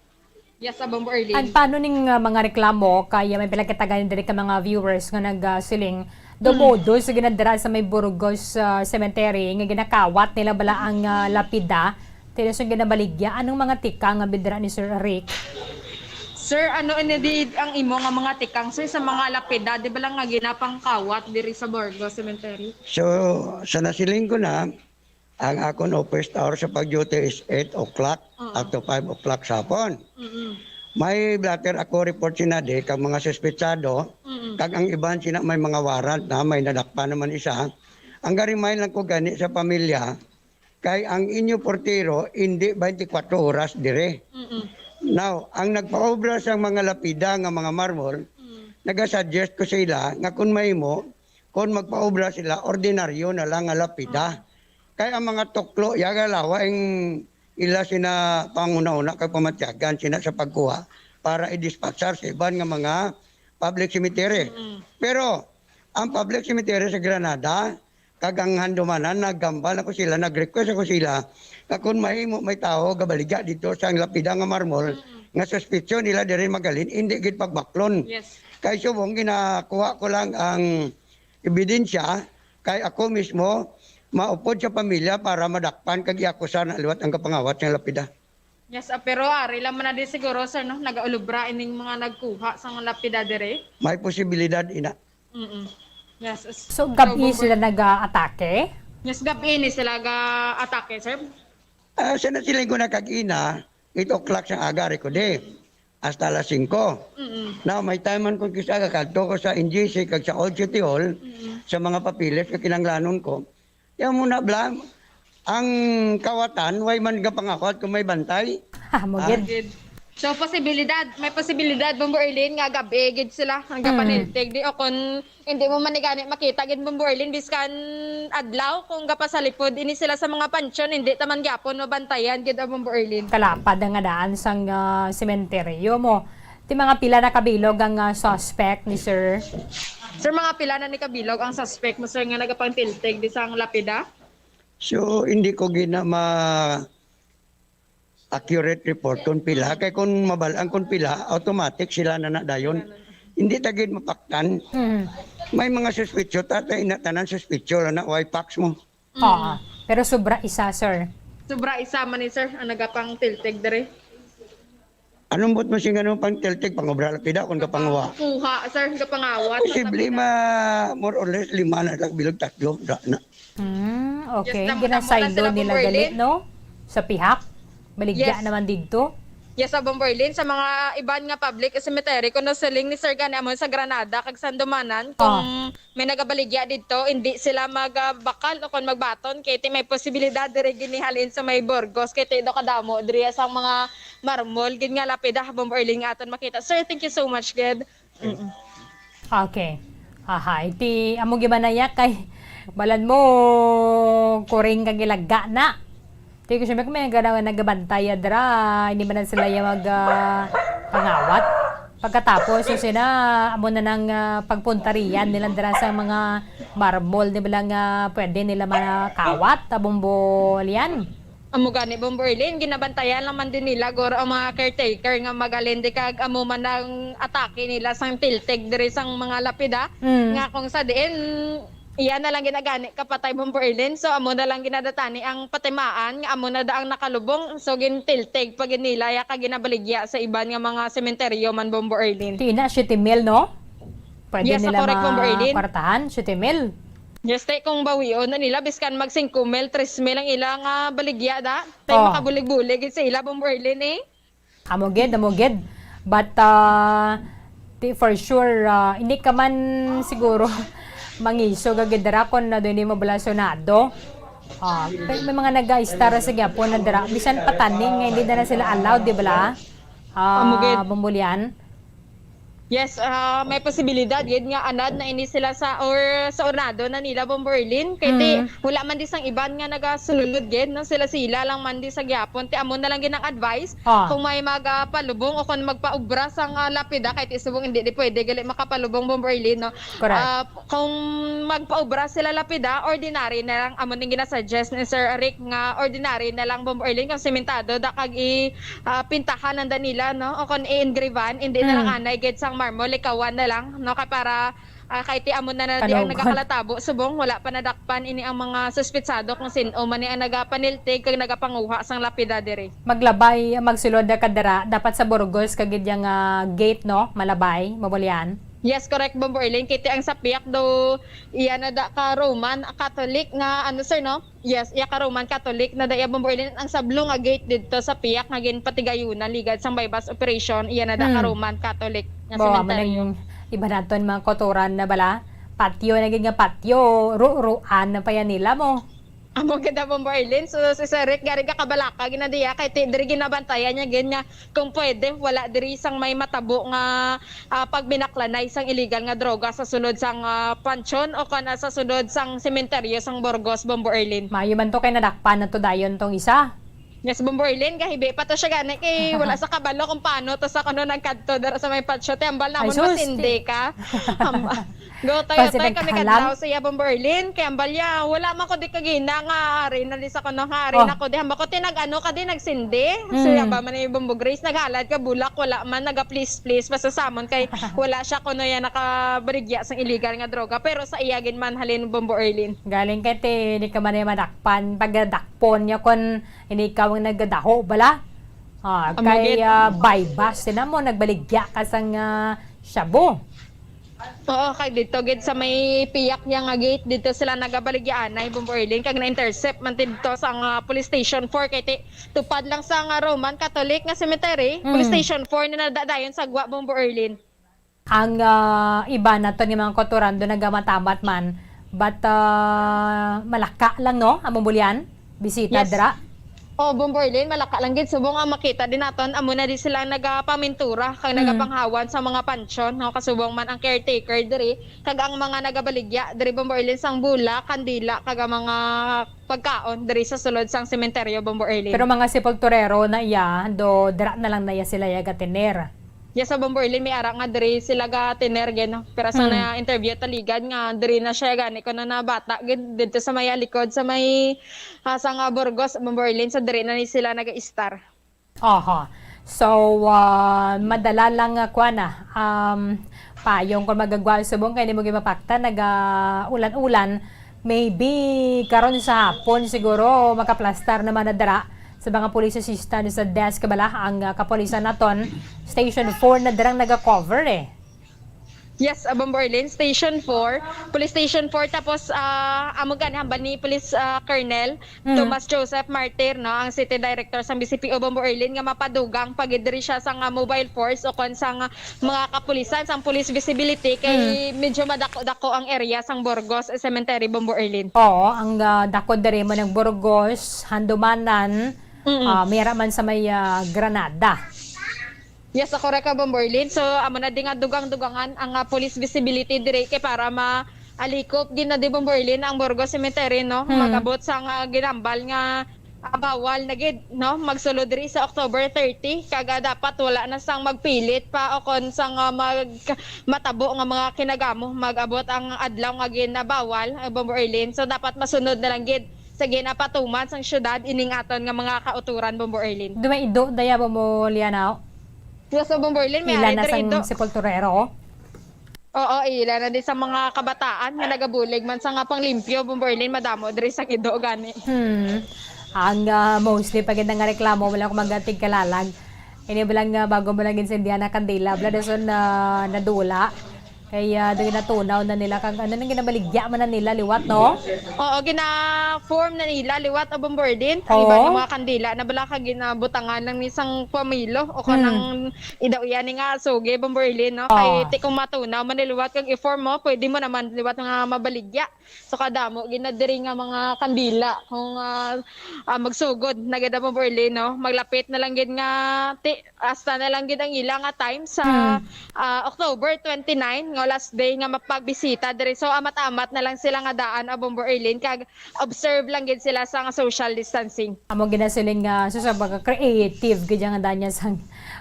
Yes, Abang Arlene. At paano ning uh, mga reklamo kaya may pila kita gani diri ka mga viewers nga nagsiling do modo sa ginadira sa may Burgos uh, Cemetery nga ginakawat nila bala ang uh, lapida, tila sa ginabaligya? Anong mga tikang nga bidira ni Sir Rick? Sir, ano ini di ang imo nga mga tikang, sir, sa mga lapida, di ba lang nga ginapangkawat diri sa Burgos Cemetery? So, sa nasiling ko na, ang akon office hour sa pag-duty is eight o'clock Oo. up to five o'clock sa hapon. Mm-mm. May blotter ako report sina di kag mga suspetsado, Mm-mm. kag ang iban sina may mga warrant na, may nadakpan naman isa. Ang ga-remind lang ko gani sa pamilya, kay ang inyo portero hindi twenty-four oras dire. Mm-mm. Now, ang nagpaobra sa mga lapida nga mga marmol, Mm. nagasuggest ko sa ila nga kung mahimo, kung magpaobra sila, ordinaryo na lang nga lapida. Kay ang mga tuklo, yaga lawa ang ila sina panguna-una kag pamatyagan sina sa pagkuha para i-dispatchar sa iban nga mga public cemetery. Mm. Pero ang public cemetery sa Granada kag ang handumanan, naghambal ako sila, nag-request ako sila nga kung mahimo may tawo gabaligya dito sa lapida nga marmol nga suspetsyon nila diri magalin, hindi gid pagbaklon. Yes. Kay subong ginakuha ko lang ang ebidensya, kay ako mismo maupod sa pamilya para madakpan kag iakusar na liwat ang kapangawat sa lapida. Yes, ah, pero ari lang man na di siguro, sir, no? Nagaulubra ining mga nagkuha sa lapida dire. May posibilidad ina. Mm-mm. Yes. as- So, gabi Bomber- sila nag-atake? Yes, gabi ni sila ga-atake, sir. Ah, sa nasiling ko na kag ina, eight o'clock sa aga, record eh. Hasta alas singko. Mm-mm. Now, may time man kung kisa kakadto ko sa N G C kag sa Old City Hall, sa mga papeles nga kinanglanon ko. Yan muna, bla, ang kawatan, way man gapangawat kung may bantay. Ha, mo Ah. gid. Gid. So, posibilidad, may posibilidad, Bombo Erlin, nga gabi gid sila ang gapaniltig. Di, o kung hindi mo man ni gani makita gid, Bombo Erlin, biskan adlaw, kung gapasalipod ini sila sa mga pansyon, hindi taman gyapon mabantayan gid ang, Bombo Erlin. Kalapad ang nga daan sang ah, sementeryo mo. Ti mga pila na kabilog ang ah, suspect ni sir? Sir, mga pila na ni kabilog ang suspect mo, sir, nga nagapangtiltig di sang lapida? So, hindi ko gina ma accurate report kung pila. Kay kung mabalaan kung pila, automatic sila na na dayon. Hindi ta gid mapaktan. Hmm. May mga suspitso, tatay na tanan suspitso na way facts mo. Oo. Pero sobra isa, sir. Sobra isa man ni, sir, ang nagapangtiltig diri. Anong buot mo sing ano, pang tiltig, pangobra lapida, kung kapanguha? Kuha, sir, kapangawat. Posible ma, more or less, lima na lang, bilog tatlo, da na. Hmm, Yes, okay. namo, namo lang Ginasaylo sila, nila Bombo gali, Erlin. no? Sa pihak? Baligya Yes. naman didto? Yes, sa Bombo Erlin, sa mga iban nga public cemetery, kuno siling ni Sir gani amo sa Granada, kag Sandomanan, kung Ah. may nagabaligya didto, hindi sila magabakal o kung magbaton, kay ti may posibilidad diri ginihalin sa may Burgos, kay ti do kadamo diri sa mga marmol, gid nga lapida, Bombo Erlin, nga aton makita. Sir, thank you so much, gid. Mm-mm. Okay. Aha, iti amo gibanaya kay balan mo kuring kag ilaga na. Ti ko siyempre kung may nag-, nagabantay dira, hindi man na sila yung mag, ah, pangawat. Pagkatapos, yung sina, amo na nang, ah, pagpuntarian nila dira sa mga marmol, di ba lang, ah, pwede nila makawat, tabong bol yan? Amo gani, Bombo Erlin, ginabantayan lang man din nila, guro ang mga caretaker nga magalin di kag amo man ang atake nila sang tiltig diri sang mga lapida, Mm. nga kung sa diin, iya na lang ginagani kapatay, Bombo Erlin. So, amo na lang ginadatani ang patimaan, nga amo na da ang nakalubong. So, gintiltig pa gid nila, ya ka ginabaligya sa iban nga mga sementeryo man, Bombo Erlin. Ti na, siyete mil, no? Pwede Yes, nila correct, Bombo Erlin. makwartahan, siyete mil. Yes, te, kung bawion na nila, biskan mag singko mil, tres mil ang ila nga baligya da. Tay Oh. makabulig-bulig gid sa ila, Bombo Erlin, eh. Amo gid, amo gid. But, ah, ti-, for sure, ah, hindi ka man siguro mangiso gagid dira kung na doon mo balasyonado. Ah, may, may mga nag-istar sa gyapon na dira. Bisan pataning nga hindi na, na sila allowed, di ba la? Ah, Amo gid. Bumbulian. Yes, ah, may posibilidad gid nga anad na ini sila sa, or sa ornado na nila, Bombo Erlin. Kay ti, Mm. wala man di sang iban nga nagasulod gid, no? Sila-sila lang man di sa gyapon. Ti amo na lang gid ang advice. Ah. Kung may magapalubong o kung magpaubra sang, ah, lapida, kay ti subong hindi di pwede gali makapalubong, Bombo Erlin, no? Correct. Ah, kung magpaubra sila lapida, ordinary na lang amo ning ginasuggest ni Sir Rick nga ordinary na lang, Bombo Erlin, kung sementado da kag i, ah, pintahan ang danila, no? O kung i-engravean, hindi na lang Mm. anay gid sang marmol, likawan na lang, no? Kay para, ah, kay ti amo na na di ang Kanugon. nagakalatabo, subong wala pa nadakpan ini ang mga suspitsado kung sin-o man ni ang nagapaniltig kag nagapanguha sang lapida diri. Maglabay, magsulod na ka dira, dapat sa Burgos kag gid yang, ah, gate, no? Malabay, Mabolian. Yes, correct, Bombo Erlin. Kay ti ang sa piyak do, iya na da ka Roman Catholic nga, ano, sir, no? Yes, iya ka Roman Catholic na da iya, Bombo Erlin. Ang sablo nga gate didto sa piyak nga ginpatigayunan ligad sang buy-bust operation, iya na da ka Hmm. Roman Catholic nga Bawa man sementeryo. ang iba naton mga kotoran na bala. Patio na gid nga patio, ru-ruan na pa yan nila mo. Amo gid, Bombo Erlin. So, si Sir Rick, gari ka kabalaka, ginadiya, kay ti-, diri ginabantayan niya, gid nga, kung pwede, wala diri sang may matabo nga, ah, pagbinaklanay sang illegal nga droga sa sulod sang, ah, pansyon o kon, ah, sa sulod sang sementeryo sang Burgos, Bombo Erlin. Maayo man to kay nadakpan na to dayon tong isa. Yes, Bombo Erlin, gahibi pa to siya gani kay wala sa kabalo kung paano to sa kuno nagkadto dira sa may pansyon. Ti ambal namon Ay, sus, masindi ti- ka. Hamba-, go tayo Basi tayo kami nagkahalang. kadlaw sa iya, Bombo Erlin. Kay ambal ya, wala man ko di kagina nga ari na di sa kuno nga ari Oh. na ko di. Hamba ko ti nag-ano ka di nagsindi. So, Mm. yaba man ni Bombo Grace, naghalad ka bulak, wala man, naga-please, please. Basta samon kay wala siya kuno ya nakabaligya sang illegal nga droga. Pero sa iya gid man halin, Bombo Erlin. Galing kay ti, di ka man niya madakpan. Pagdakpon niya kon hindi ikaw ang nagadaho bala. Ah, Amo kay, gid. ah, buy-bust na mo, nagbaligya ka sang, ah, shabu. Oo, kay dito gid sa may piyak niya nga gate, dito sila nagabaligyaanay, Bombo Erlin, kag na-intercept man dito sa nga Police Station four, kay ti-, tupad lang sa nga Roman Catholic nga cemetery, Mm. Police Station four na nadadayon sa gwa, Bombo Erlin. Ang, ah, iba naton nga mga kautoran do nagamatamat man, but, ah, malaka lang, no, ang Bumbulian, bisita Yes. dira. Oh, Bombo Erlin, malaka lang gid. Subong ang makita din naton, amo na di sila nagapamintura kag Mm. nagapanghawan sa mga pansyon, no? Kasubong man ang caretaker diri, kag ang mga nagabaligya diri, Bombo Erlin, sang bulak, kandila, kag ang mga pagkaon diri sa sulod sang sementeryo, Bombo Erlin. Pero mga sepulturero na iya, do dira na lang na iya sila iya gatiner. Yes, sa Bombo Erlin, may ara nga diri sila gatiner gid, no? Pero sa Mm. na-interview taligan nga diri na siya gani kuno na bata gid dito sa may likod sa may, ah, sa nga Burgos, Bombo Erlin, sa diri na ni sila nag-istar. Aha. So, ah, madala lang nga kuan na, um, payong kung magagwa subong kay nimo gimapakta, naga-ulan-ulan. Maybe karon sa hapon siguro makaplastar naman na dira. Sa mga police assistant sa desk bala, ang, ah, kapulisan naton, Station four na dirang naga-cover, eh. Yes, ah, Bombo Erlin, Station four, Police Station four, tapos, ah, amo gani hambal ni Police, ah, Colonel Mm. Thomas Joseph Martir, no, ang City Director sang B C P O, Bombo Erlin, nga mapadugang pa gid diri siya sang, ah, mobile force o kon sang, ah, mga kapulisan, sang police visibility, kay Mm. medyo madako-dako ang area sang Burgos Cemetery, Bombo Erlin. Oo, ang, ah, dako diri man ang Burgos, Handumanan, Mm. ah, may ara man sa may, ah, Granada. Yes, correct ka, Bombo Erlin. So, amo na di nga dugang-dugangan ang, ah, police visibility diri kay para maalikop gid na di, Bombo Erlin, ang Burgos Cemetery, no? Hmm. Mag-abot sa nga ginambal nga, ah, bawal na gid, no? Magsulod diri sa October thirty, kag, ah, dapat wala na sang magpilit pa o kon sang, ah, mag-, matabo nga mga kinagamo, mag-abot ang adlaw nga ginabawal, ah, Bombo Erlin. So, dapat masunod na lang gid sa ginapatuman sang syudad ining aton nga mga kauturan, Bombo Erlin. Dumaido, daya, Bombo Lianaw? Yes, so, Bombo Erlin, may Ila ari na diri sang ido. Sepulturero? Oo, ila na di sa mga kabataan nga nagabulig man sa nga panglimpyo, Bombo Erlin, madamo diri sang ido gani. Hmm. Ang, ah, mostly pa gid nga reklamo, wala ko magatigkalalag. Ini ba lang nga bago mo lang insendihan ang kandila, bala dason na nadula. Kay, ah, doon ginatunaw na nila kag ano nang ginabaligya man na nila liwat, no? Oo, gina-form na nila liwat, ah, Bombo Erlin. Ang iba Oo. nga mga kandila na bala kag ginabutangan lang ni sang pamilo o Hmm. kanang idaw iya ni nga sugi, Bombo Erlin, no? Kay Oo. ti kung matunaw man ni liwat kag i-form mo, pwede mo naman liwat nga mabaligya. So, kadamo gid na diri nga mga kandila kung, ah, ah, magsugod na gid ang Bombo Erlin, no? Maglapit na lang gid nga ti-, hasta na lang gid ang ila nga time sa, Hmm. ah, October twenty-nine, nga last day nga mapagbisita diri. So, amat-amat na lang sila nga daan, ah, Bombo Erlin, kag observe lang gid sila sa nga social distancing. Amo ginasiling nga, so, sa mga creative gid nga daan niya sa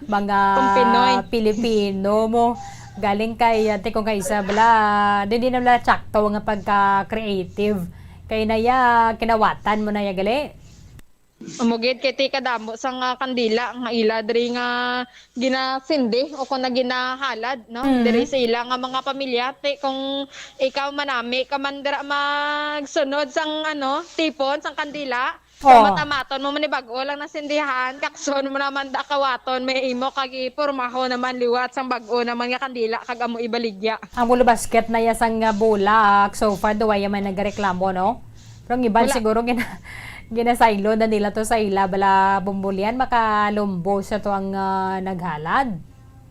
mga Kung Pinoy. Pilipino mo. Galing kay, ate, kung kay Isabela, di, di na wala tsakto nga pagka-creative. Kay naya, kinawatan mo na ya gali. Umugid kay ti kadamo sa nga kandila nga ila diri nga ginasindi o kung na ginahalad, no? Mm. Diri sa ila nga mga pamilya. Ti, kung ikaw manami ka man dira magsunod sang, ano, tipon sang kandila, Oh. Mata-maton mo man ni bag-o lang nasindihan, kakson mo naman da kawaton, may imo kag ipormaho naman liwat sang bag-o naman nga kandila kag amo ibaligya. Ang ulo basket na ya sang, ah, bulak, so far, duwa ya may nagareklamo, no? Pero ang iban Wala. siguro gina-, ginasaylo na nila to sa ila, bala, Bombo Lian, makalumbo sa to ang, ah, naghalad.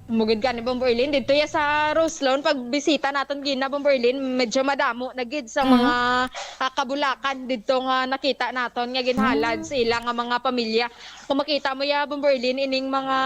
Mugid gani, Bombo Erlin, didto ya sa Roselon, pagbisita naton gina, Bombo Erlin, medyo madamo na gid sa Mhm. mga, ah, kabulakan didto nga nakita naton nga ginhalad Mm. sa ila nga mga pamilya. Kung makita mo ya, Bombo Erlin, ining mga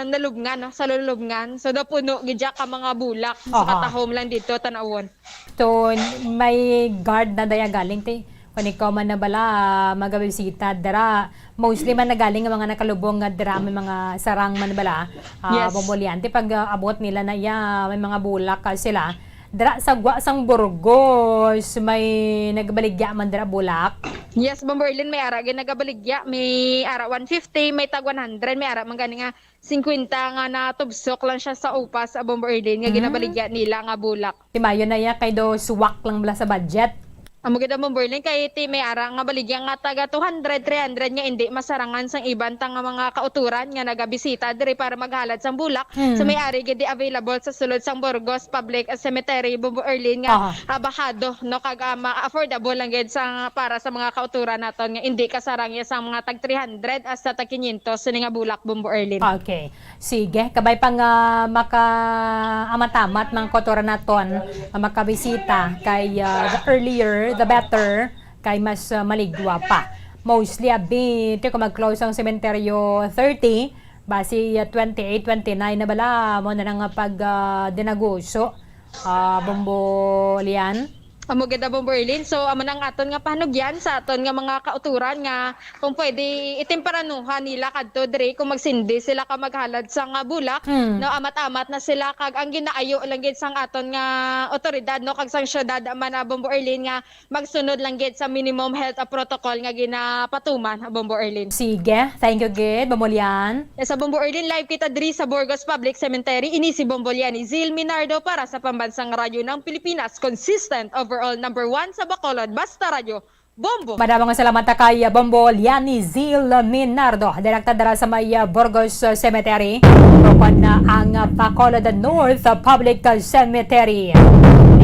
nalubngan, no, sa lulubngan. So, napuno gid ya ka mga bulak sa Aha. katahom lang didto, tan-awon. So, may guard na daya galing, ti? Kung ikaw man na bala, ah, magabisita dira, mostly man nagaling ang mga nakalubong nga dira, may mga sarang man bala, ah, Yes. Bombo Lian. Ti pag, ah, abot nila na iya, may mga bulak, ah, sila. Dira sa gwa sang Burgos, may nagbaligya man dira bulak. Yes, Bombo Erlin, may ara gid nagabaligya, may ara one fifty, may tag one hundred, may ara man gani nga singkwenta nga natubsok lang siya sa upas, ah, Bombo Erlin, nga Mm. ginabaligya nila nga bulak. Ti mayo na ya kay do suwak lang bala sa budget. Amo gid ang Bombo Erlin, kay ti may ara nga baligya nga taga two hundred, three hundred nga indi masarangan sang iban ta nga mga kauturan nga nagabisita diri para maghalad sang bulak. Mm. So may ari gid di available sa sulod sang Burgos Public Cemetery, Bombo Erlin, nga, Aha. ah, bahado, no, kag, ah, ma-, affordable lang gid sa, para sa mga kauturan naton nga indi kasarang ya sa mga tag three hundred hasta tag quinientos sini nga bulak, Bombo Erlin. Okay. Sige, kabay pa nga maka-, amat-amat mga kauturan naton nga makabisita kay, ah, the earlier, the better, kay mas, ah, maligwa pa. Mostly, abi, ti kung mag-close ang sementeryo thirty, basi, ah, twenty-eight, twenty-nine na bala, mo na nga pag, ah, dinaguso. Ah, Bombo Lian? Amo gid, Bombo Erlin. So, amo nang aton nga pahanugyan sa aton nga mga kauturan nga kung pwede itempranuhan nila kadto diri kung magsindi sila ka maghalad sa nga bulak, Hmm. no, amat-amat na sila kag ang ginaayo lang gid sang aton nga otoridad, no, kag sang syudad man na, Bombo Erlin, nga magsunod lang gid sa minimum health, ah, protocol nga ginapatuman, Bombo Erlin. Sige, thank you gid, Bombo Lian. Sa Bombo Erlin, live kita diri sa Burgos Public Cemetery. Ini si Bombo Lian Izil Minardo para sa Pambansang Radyo ng Pilipinas, consistent, overall number one sa Bacolod, Basta Radyo. Bombo! Madamo nga salamat ta kay Bombo Liani Zil Minardo, direkta dira sa may, uh, Burgos, uh, Cemetery, o kon, uh, ang, uh, Bacolod North, uh, Public, uh, Cemetery.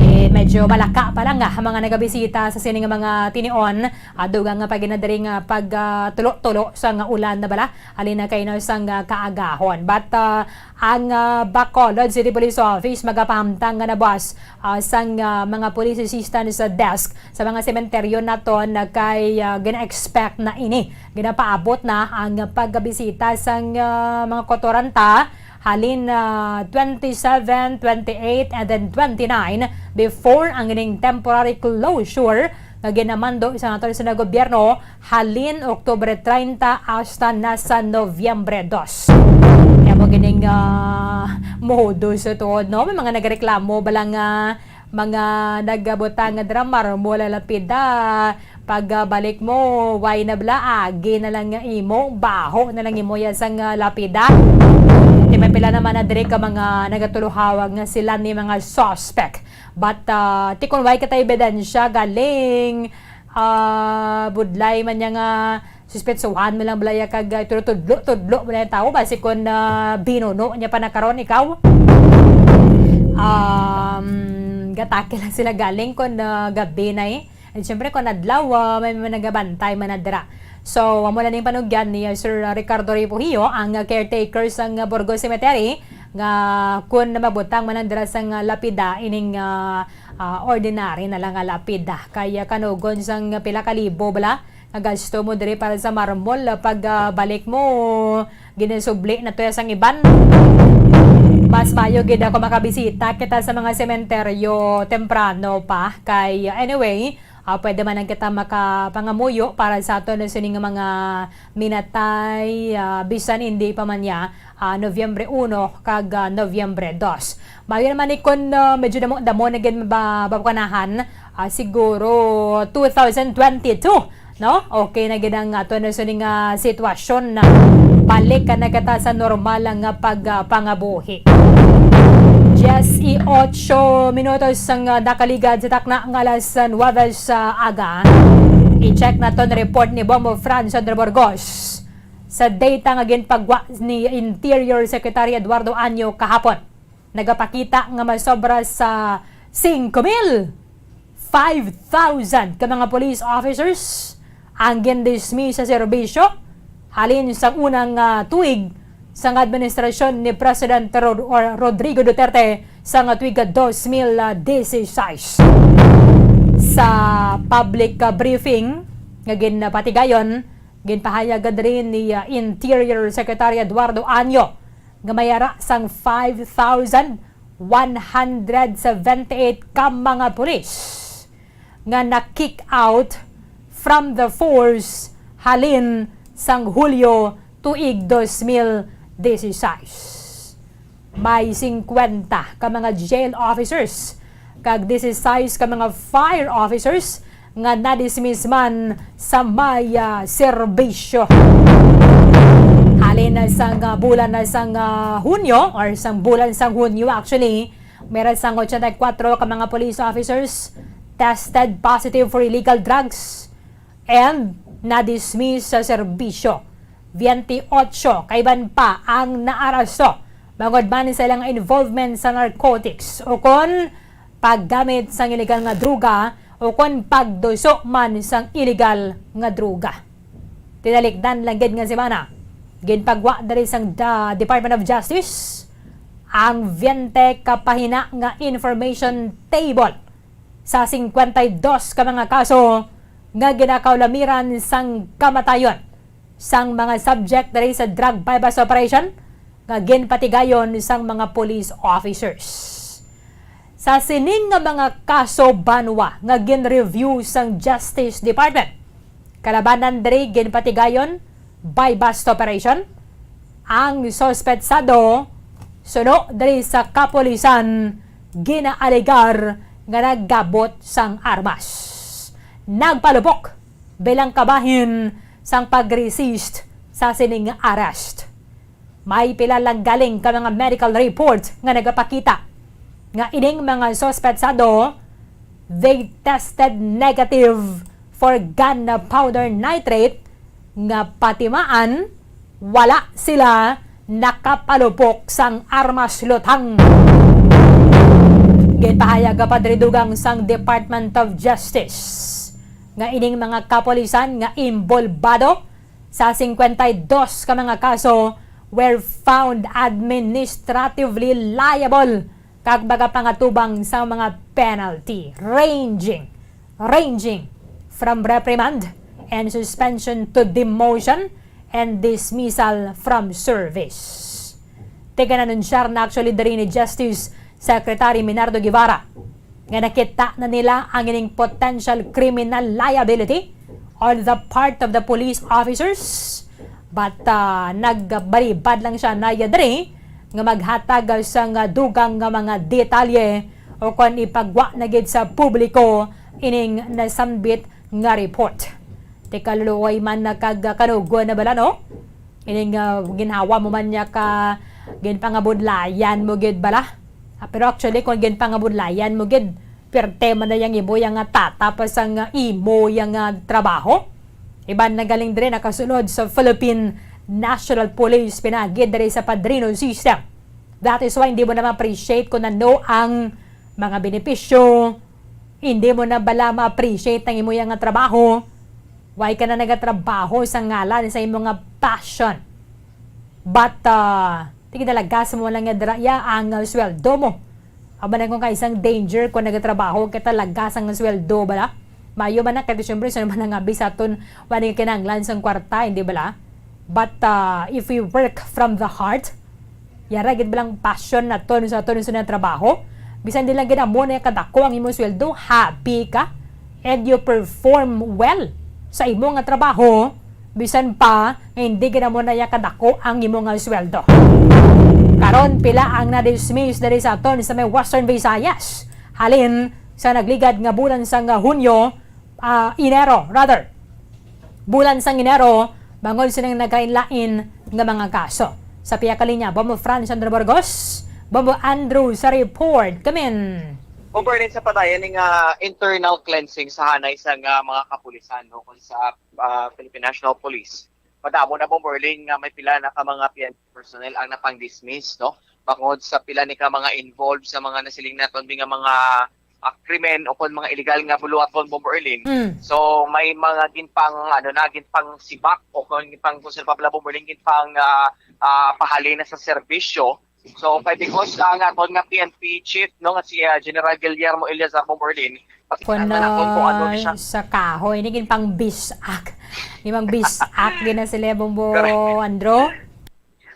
Eh, medyo malaka pa lang, ah, ang mga nagabisita sa sini nga mga tinion. Ah, dugang nga pa gid na diri nga pag, ah, tulo-tulo sa nga ulan na bala. Halin na kay na sang, ah, kaagahon. But, ah, ang, ah, Bacolod City Police Office magapahamtang nga nabuas, ah, sang, ah, mga police assistance desk sa mga sementeryo naton na kay, ah, gina-expect na ini. Ginapaabot na ang pagbisita sang, ah, mga kotoranta halin, ah, twenty-seven, twenty-eight, and then twenty-nine before ang ining temporary closure nga ginamando sa naton sa gobyerno halin Oktubre treinta hasta na sa Nobyembre dos. Kaya mo gining, ah, modo sa tuod, no? May mga nagreklamo bala nga mga nagabutang nga drama, mula lapida, pag, ah, balik mo, way na bala, agi na lang nga imo, baho na lang imo ya sang, ah, lapida. Di may pila naman na diri ka mga nagatuluhawag nga sila ni mga suspect. But, ah, ti kon way ka ta ebidensya, galing, ah, budlay man niya nga suspetsuhan mo lang bala ya kag, ah, tudlo-tudlo mo lang yung tao, basi kon, ah, binuno niya pa na karon ikaw. Um, gatake lang sila galing kon, ah, gabi na eh. And syempre, kon adlaw, ah, may, may nagabantay man na dira. So, amo na ning panugyan ni, ah, Sir Ricardo Repohio, ang, ah, caretaker sang, ah, Burgos Cemetery, nga kun mabutang man ang dira sang, ah, lapida, ining, ah, ah, ordinary na lang nga lapida. Kaya kanugon sang pila ka libo bala nga gasto mo diri para sa marmol, ah, pag, ah, balik mo, ginasubli na to sang iban. Mas mayo gid ako makabisita kita sa mga sementeryo temprano pa. Kay, ah, anyway, ah, pwede man lang kita makapangamuyo para sa aton na sining mga minatay, ah, bisan hindi pa man niya, ah, Nobyembre uno kag, ah, Nobyembre dos. Mayo naman ni kun, ah, medyo damo-damo na gid ba, babukanahan, ah, siguro two thousand twenty-two, no? Okay na gid ang ato na sining, ah, sitwasyon na balik ka na kita sa normal nga pag, ah, pangabuhi. Diyes y ocho minutos ang, ah, nakaligad sa takna nga alas nuwebe sa aga. I-check naton report ni Bombo Franz Andrew Burgos. Sa data nga ginpagwa ni Interior Secretary Eduardo Año kahapon, nagapakita nga masobra sa singko mil, five thousand ka mga police officers ang gindismiss sa serbisyo halin sa unang, ah, tuig sang administrasyon ni President Rod-, or Rodrigo Duterte sa nga tuig ka dos mil dieciséis. Sa public, ah, briefing nga ginpatigayon, ginpahayag diri ni, ah, Interior Secretary Eduardo Año nga may ara sang five thousand one hundred seventy-eight ka mga pulis nga na-kick out from the force halin sang Hulyo tuig dos mil dieciséis. May singkwenta ka mga jail officers kag disisais ka mga fire officers nga nadismiss man sa may, ah, serbisyo. Halin na sang, ah, bulan na sang, ah, Hunyo, or sang bulan sang Hunyo actually, meron sang ochenta y cuatro ka mga police officers tested positive for illegal drugs and nadismiss sa serbisyo. Veintiocho ka iban pa ang naaresto bangod man sa ilang involvement sa narcotics o kon paggamit sang iligal nga droga o kon pagduso man sang iligal nga droga. Tinalikdan lang gid nga semana, ginpagwa diri sang da-, Department of Justice ang veinte ka pahina nga information table sa singkwenta y dos ka mga kaso nga ginakaulamiran sang kamatayon sang mga subject diri sa drug buy-bust operation nga ginpatigayon sang mga police officers. Sa sining nga mga kaso banwa nga gin-review sang Justice Department, kalabanan diri ginpatigayon buy-bust operation, ang suspetsado suno diri sa kapulisan ginaalegar nga naggabot sang armas. Nagpalubok bilang kabahin sang pag-resist sa sining arrest. May pila lang galing ka mga medical report nga nagapakita nga ining mga suspetsado, they tested negative for gunpowder nitrate nga patimaan wala sila nakapalupok sang armas lutang. Ginpahayag pa diri dugang sang Department of Justice nga ining mga kapulisan nga imbolbado sa singkwenta y dos ka mga kaso were found administratively liable kag magapangatubang sa mga penalty ranging, ranging from reprimand and suspension to demotion and dismissal from service. Tiginanunsyar na actually diri ni Justice Secretary Minardo Guevara nga nakita na nila ang ining potential criminal liability on the part of the police officers, but ah, nagbalibad lang siya na diri nga maghatag sang dugang nga mga detalye o kon ipagwa na gid sa publiko ining nasambit nga report. Ti kaluluoy man na kag kanugon na bala, no? Ining ah, ginhawa mo man niya ka ginpangabudlayan mo gid bala. Ah, pero actually, kung ginpangabudlayan mo gid, pirte man na yang imo yang nga tatap sang imo yang nga trabaho. Iban na galing diri nakasulod sa Philippine National Police pinagi diri sa Padrino System. That is why hindi mo na ma-appreciate kung ano ang mga benepisyo. Hindi mo na bala ma-appreciate ang imo yang nga trabaho. Why ka na nagatrabaho sa ngalan sa imo nga passion? But, ah, tigdalagas mo lang nga dira, ya, ang, ah, sweldo mo. Amo na kung kaisang danger kung nagatrabaho ka talaga sang sweldo, bala? Mayo man na, kay siyempre, sino man ang abi sa aton, wala nga kinahanglan sang kwarta, hindi bala? But, ah, if we work from the heart, yara gid balang passion naton sa aton sa trabaho. Bisan di lang gid amo na kadako ang imong sweldo, happy ka, and you perform well sa imo nga trabaho, bisan pa nga hindi gid amo na ya kadako ang imo nga sweldo. Karon, pila ang na-dismiss diri sa aton sa may Western Visayas? Halin sa nagligad nga bulan sang Hunyo, ah, Enero, rather. Bulan sang Enero, bangod sining naglain-lain nga mga kaso. Sa pihak linya, Bombo Franz Andrew Burgos, Bombo Andrew sa report. Kamin. Bombo Erlin, sa padayon ni nga internal cleansing sa hanay sa nga mga kapulisan, no, kung sa, ah, Philippine National Police. Madamo na, Bombo Erlin, nga may pila na ka mga P N P personnel ang napang-dismiss, no? Bangod sa pila ni ka mga involved sa mga nasiling naton nga mga, ah, krimen o kon mga illegal nga buluhaton, Bombo Erlin. Mm. So, may mga ginpang, ano na, ginpang sibak o kon ginpang, kung sino pa pala, Bombo Erlin, ginpang, ah, ah, pahalin na sa serbisyo. So, kay because ang aton nga P N P chief, no, nga si, ah, General Guillermo Eleazar, Bombo Erlin, pakita Kon, naman naton kung ano ah, ni siya. Sa kahoy, ini ginpang bisak. Imang bisak din na sila, Bombo Correct. Andro.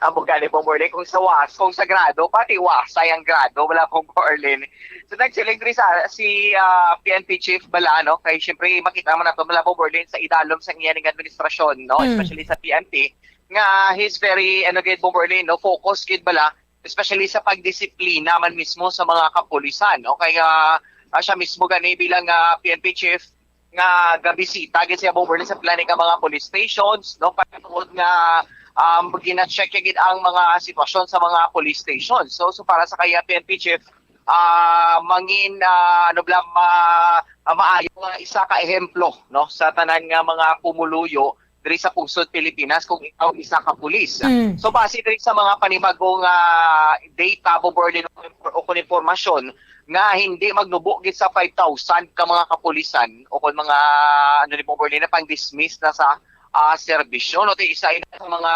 Amo gani, Bombo Erlin, kung sa was, kung sa grado, pati wasay ang grado, wala, Bombo Erlin. So, nagsiling diri sa, si, ah, P N P chief bala, no? Kay, syempre, makita man nato bala, Bombo Erlin, sa idalom sa iya ning administrasyon, no? Mm. Especially sa P N P, nga he's very, ano, gid, Bombo Erlin, no? Focus gid bala, especially sa pagdisiplina man mismo sa mga kapulisan, no? Kay, ah, ah, siya mismo gani bilang, ah, P N P chief, nga gabisita gid siya, Bombo Erlin, sa pila ni ka mga police stations, no? Pagtuod nga, um, gina-check niya gid ang mga sitwasyon sa mga police stations. So, so para sa kaya P N P chief, ah, mangin, ah, ano bala, ma-, ah, maayo nga isa ka ehemplo, no, sa tanan nga mga pumuluyo diri sa pungsod Pilipinas kung ikaw isa ka pulis. Mm. So, base diri sa mga panibagong, ah, data, Bombo Erlin, o kon impormasyon, nga hindi magnubo gid sa five thousand ka mga kapulisan o kon mga, ano ni, Bombo Erlin, na pang-dismiss na sa, ah, serbisyo, no? Ti isa ina sa mga,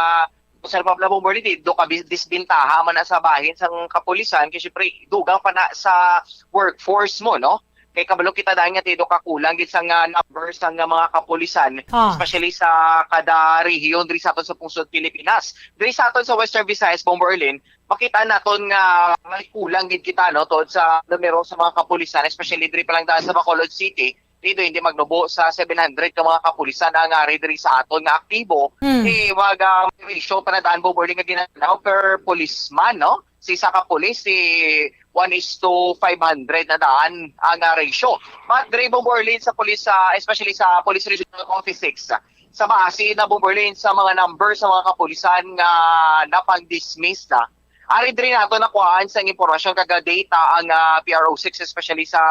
kung sa Bombo Erlin, ti do ka bis-, disbintaha man na sa bahin sang kapulisan, kay syempre, dugang pa na sa workforce mo, no? Kay kabalo kita dahil nga ti do ka kulang gid sa nga number sa nga mga kapulisan, Ah. especially sa kada rehiyon diri sa aton sa pungsod Pilipinas. Diri sa aton sa Western Visayas, Bombo Erlin, makita naton nga may kulang gid kita, no, tod sa numero sa mga kapulisan, especially diri pa lang daan sa Bacolod City, dito hindi magnubo sa seven hundred ka mga kapulisan ang ari diri sa aton nga aktibo. Hmm. Eh, mag, ah, may ratio pa na daan, Bombo Erlin, nga ginatanaw per policeman, no? Si isa ka pulis, si one is to five hundred na daan ang, ah, ratio. But diri, Bombo Erlin, sa pulis, ah, especially sa Police Regional Office six, sa base na, Bombo Erlin, sa mga number sa mga kapulisan nga napang-dismiss na, ari diri nato nakuhaan sang impormasyon kag data ang, ah, P R O six, especially sa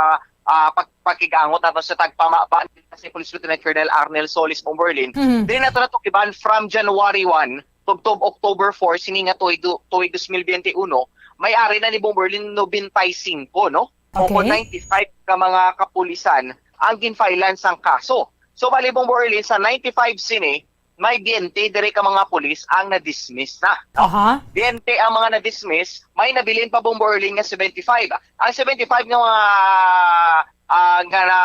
ah, pag-, pakig-angot nato sa tagpamaba ni si Police Lieutenant Colonel Arnel Solis, Bombo Erlin. Mhm. Diri nato natukiban from January one tubtob October four sini nga tuig, tuig dos mil bente uno, may ari na ni, Bombo Erlin, nobenta y singko, no? O kon Okay. ninety-five ka mga kapulisan ang ginfailan sang kaso. So, bali, Bombo Erlin, sa ninety-five sini, may bente diri ka mga pulis ang na-dismiss na, no? Aha. Bente ang mga na-dismiss, may nabilin pa, Bombo Erlin, nga seventy-five. Ang seventy-five nga mga, ah, nga na,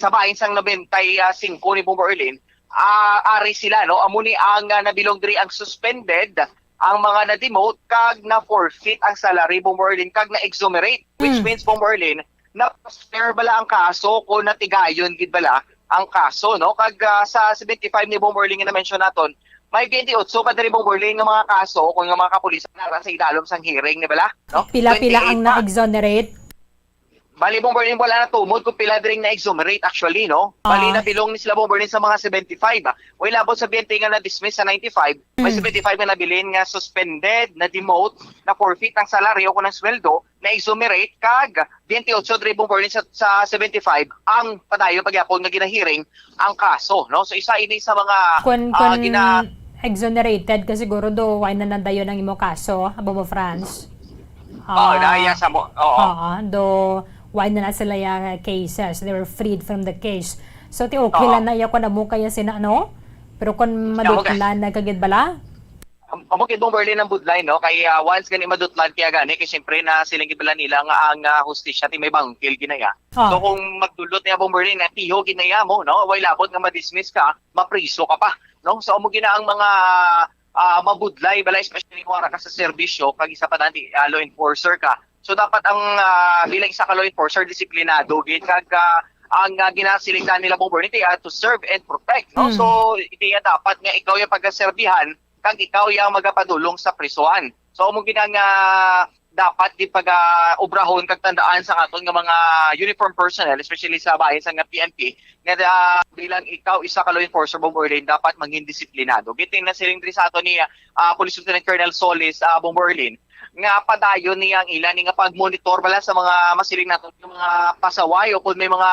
sa bahin sang nobenta y singko ni, Bombo Erlin, ah, ari sila, no? Amo ni ang, ah, nabilong diri ang suspended, ang mga na-demote kag na-forfeit ang salary, Bombo Erlin, kag na-exonerate, which Mm. means, Bombo Erlin, na-poster bala ang kaso kung natigayon gid bala ang kaso, no? Kag, ah, sa seventy-five ni, Bombo Erlin, nga na-mention naton, may twenty-eight pa diri, Bombo Erlin, nga mga kaso kung nga mga kapulisan nara sa idalom sang hearing ni bala, no? Pila-pila ang twenty-eight pa. Na-exonerate? Bali, Bombo Erlin, wala natumod kung pila diri ang na-exonerate actually, no? Bali, Ah. nabilong ni sila, Bombo Erlin, sa mga seventy-five, ah. Way labot sa bente nga na-dismiss sa ninety-five, may Mm. seventy-five nga nabilin nga suspended, na-demote, na-forfeit ang salary o kung ang sweldo, na-exonerate, kag twenty-eight diri, Bombo Erlin, sa, sa seventy-five ang padayon pa gyapon nga ginahearing ang kaso, no? So, isa ini sa mga, Kun, ah, kun gina- exonerated ka siguro, do, why na nadayon ang imo kaso, Bombo Franz? Oh, Ah, dahil sa mo, oo. Oo, do, why na na sila yung cases? They were freed from the case. So, ti okay Oo. lang na iya kun amo kaya sina, no? Pero kun Amo ka- madutlan na kagid bala? Am-, amo gid, Bombo Erlin, ang budlay, no? Kay, ah, once gani madutlan kaya gani, kay siyempre na siling gid bala nila nga ang, ah, hustisya ti may bangkil ginaya. Ah. So, kung magdulot niya, Bombo Erlin, na tiyo ginaya mo, no? Way labot nga ma-dismiss ka, mapriso ka pa, no? So, amo gina ang mga, ah, mabudlay bala, especially kung ara ka sa serbisyo, kag isa pa na, ah, law enforcer ka. So, dapat ang, ah, bilang isa ka law enforcer, disiplinado gid, kag, ah, ang, ah, ginasiling na nila, Bombo Erlin, ti, ah, to serve and protect, no? Mm. So, iti, ah, dapat nga ikaw yung pagkaserbihan, kag ikaw yung magapadulong sa prisuhan. So, amo gina nga dapat di pag, ah, obrahon kag tandaan sa aton nga mga uniform personnel, especially sa bahin sa nga P N P, nga, ah, bilang ikaw isa ka law enforcer, Bombo Erlin, dapat maging disiplinado. Giting na siling diri sa aton ni, ah, Police Lieutenant Colonel Solis, ah, Bombo Erlin, nga padayon niya ang ila ni nga pag-monitor bala sa mga masiling nato nga mga pasaway o kung may mga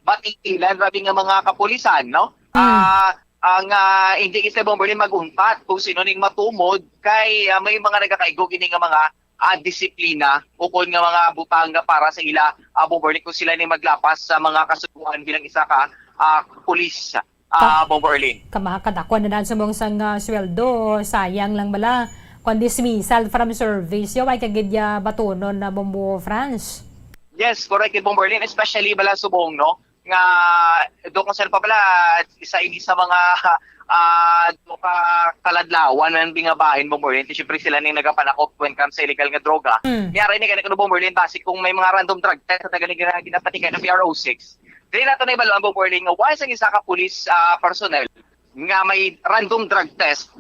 batilan, grabe nga mga kapulisan, no? Mm. Ah, ang, ah, hindi kita, Bombo Erlin, mag-untat kung sino ning matumod kay, ah, may mga nagakaigo gini nga mga, ah, disiplina ukon nga mga butang nga para sa ila, ah, Bombo Erlin, kung sila ni maglapas sa mga kasugoan bilang isa ka, ah, pulis, ah, Ka-, Bombo Erlin. Kamakadako na dan sa mong sang, ah, sweldo, sayang lang bala. Kung dismissal from service, yo, ay kagid ya batunon na, Bombo Franz. Yes, correct, Bombo Erlin, especially bala subong, no? Nga do kung saan pa pala, isa ini sa mga, ah, do ka kaladlawan ng bingabahin, Bombo Erlin. Siyempre sila ning nagapanakop when comes sa illegal nga droga. Mm. May aray ni gani kuno, Bombo Erlin, base kung may mga random drug test na gani gina-, ginapatikan ng P R O six. Dili nato na ibaluan, Bombo Erlin, nga why sang isa ka police, ah, personnel nga may random drug test.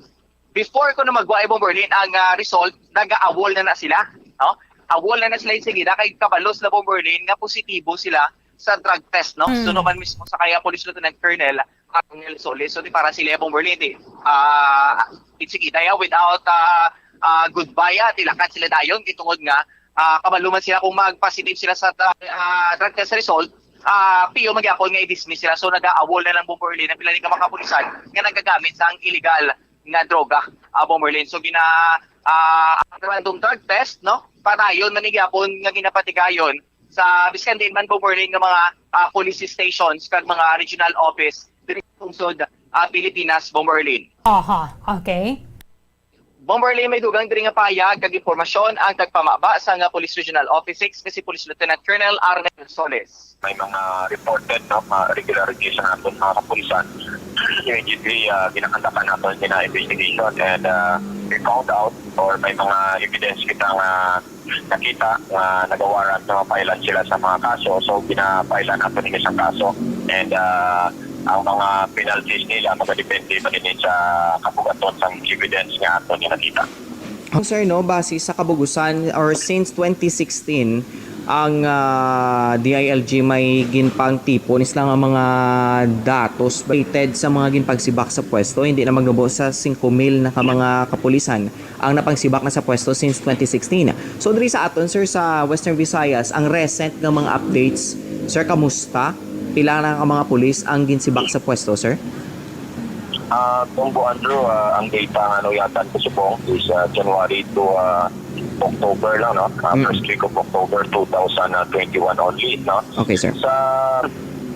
Before ko na magwa, Bombo Erlin, ang, ah, result, nag-aawol na na sila, no? Awol na na sila yung sige na kay kabalos na, Bombo Erlin, nga positibo sila sa drug test, no? Mm. So, naman mismo sa kaya Police Lieutenant Colonel Arnel Solis. So, di para sila, Bombo Erlin, di, ah, it's sige, daya without, ah, ah, goodbye, ah, tilakat sila dayon, gitungod nga, ah, kabalo man sila kung mag-positive sila sa, ah, drug test result, ah, piyo magyapon nga i-dismiss sila. So, nag-aawol na lang, Bombo Erlin, ang pila ni ka mga kapulisan nga nagagamit sa ang illegal nga droga, ah, Bombo Erlin. So, gina-, ah, ang random drug test, no? Padayon man ni gyapon nga ginapatigayon sa biskan diin man, Bombo Erlin, nga mga, ah, police stations kag mga regional office diri sa lungsod, ah, Pilipinas, Bombo Erlin. Aha, okay. Bombo Erlin, may dugang diri nga pahayag kag impormasyon ang tagpamaba sa nga Police Regional Office six nga si Police Lieutenant Colonel Arnel Solis. May mga reported, no, mga regularity sa aton mga kapulisan. Immediately, ah, ginakandakan nato ang gina-investigation and, ah, we found out or may mga evidence kita nga nakita nga nagawarrant nga mapailan sila sa mga kaso. So, ginapailan nato nila sa kaso. And, ah, ang mga penalties nila magadepende pa din sa kabugaton sang evidence nga ato nga nakita. Ang sir, no, base sa kabugusan or since twenty sixteen, ang, ah, D I L G may ginpangtipon is lang ang mga datos related sa mga ginpagsibak sa pwesto, hindi na magnubo sa singko mil na ka mga kapulisan ang napangsibak na sa pwesto since twenty sixteen. So, diri sa aton, sir, sa Western Visayas, ang recent nga mga updates Sir, kamusta? Pila na ka mga pulis ang ginsibak sa pwesto, sir? Ah, Combo Andrew, ah, ang data nga nauyatan ko subong is, ah, January to, ah, October lang, no? Ah, Mm. First week of October two thousand twenty-one only, no? Okay, sir. Sa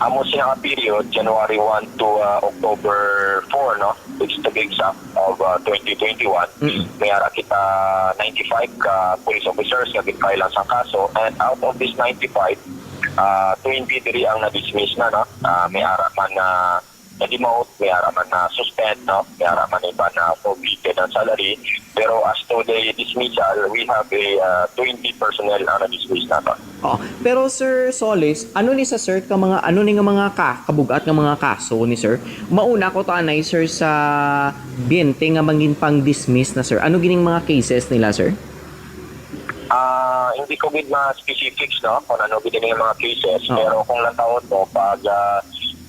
amo sina nga period, January one to, ah, October four, no? Which is to be exact, of, ah, twenty twenty-one, Mm. may ara kita ninety-five ka police officers nga gin-file-an sang kaso, and out of this ninety-five, ah, twenty diri ang na-dismiss na, no? Ah, may ara man na na-demote, may ara man na-suspend, no? May ara man iba na forfeited ang salary. Pero as to the dismissal, we have a, ah, twenty personnel ang na-dismiss naton. Oh, pero Sir Solis, ano ni sa, sir, ka mga, ano ni nga mga ka, kabugat nga mga kaso ni, sir? Mauna ko to anay, sir, sa twenty nga mangin pang dismiss na, sir. Ano gining mga cases nila, sir? Ah, hindi ko gid ma-specifics, no, kung ano gid yung mga cases, Oo. Pero kung lang taon mo, pag, ah,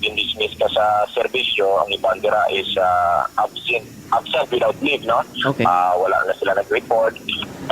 dismiss ka sa serbisyo, ang iban dira is, ah, absent, absent without leave, no? Okay. Ah, wala na sila nag-report.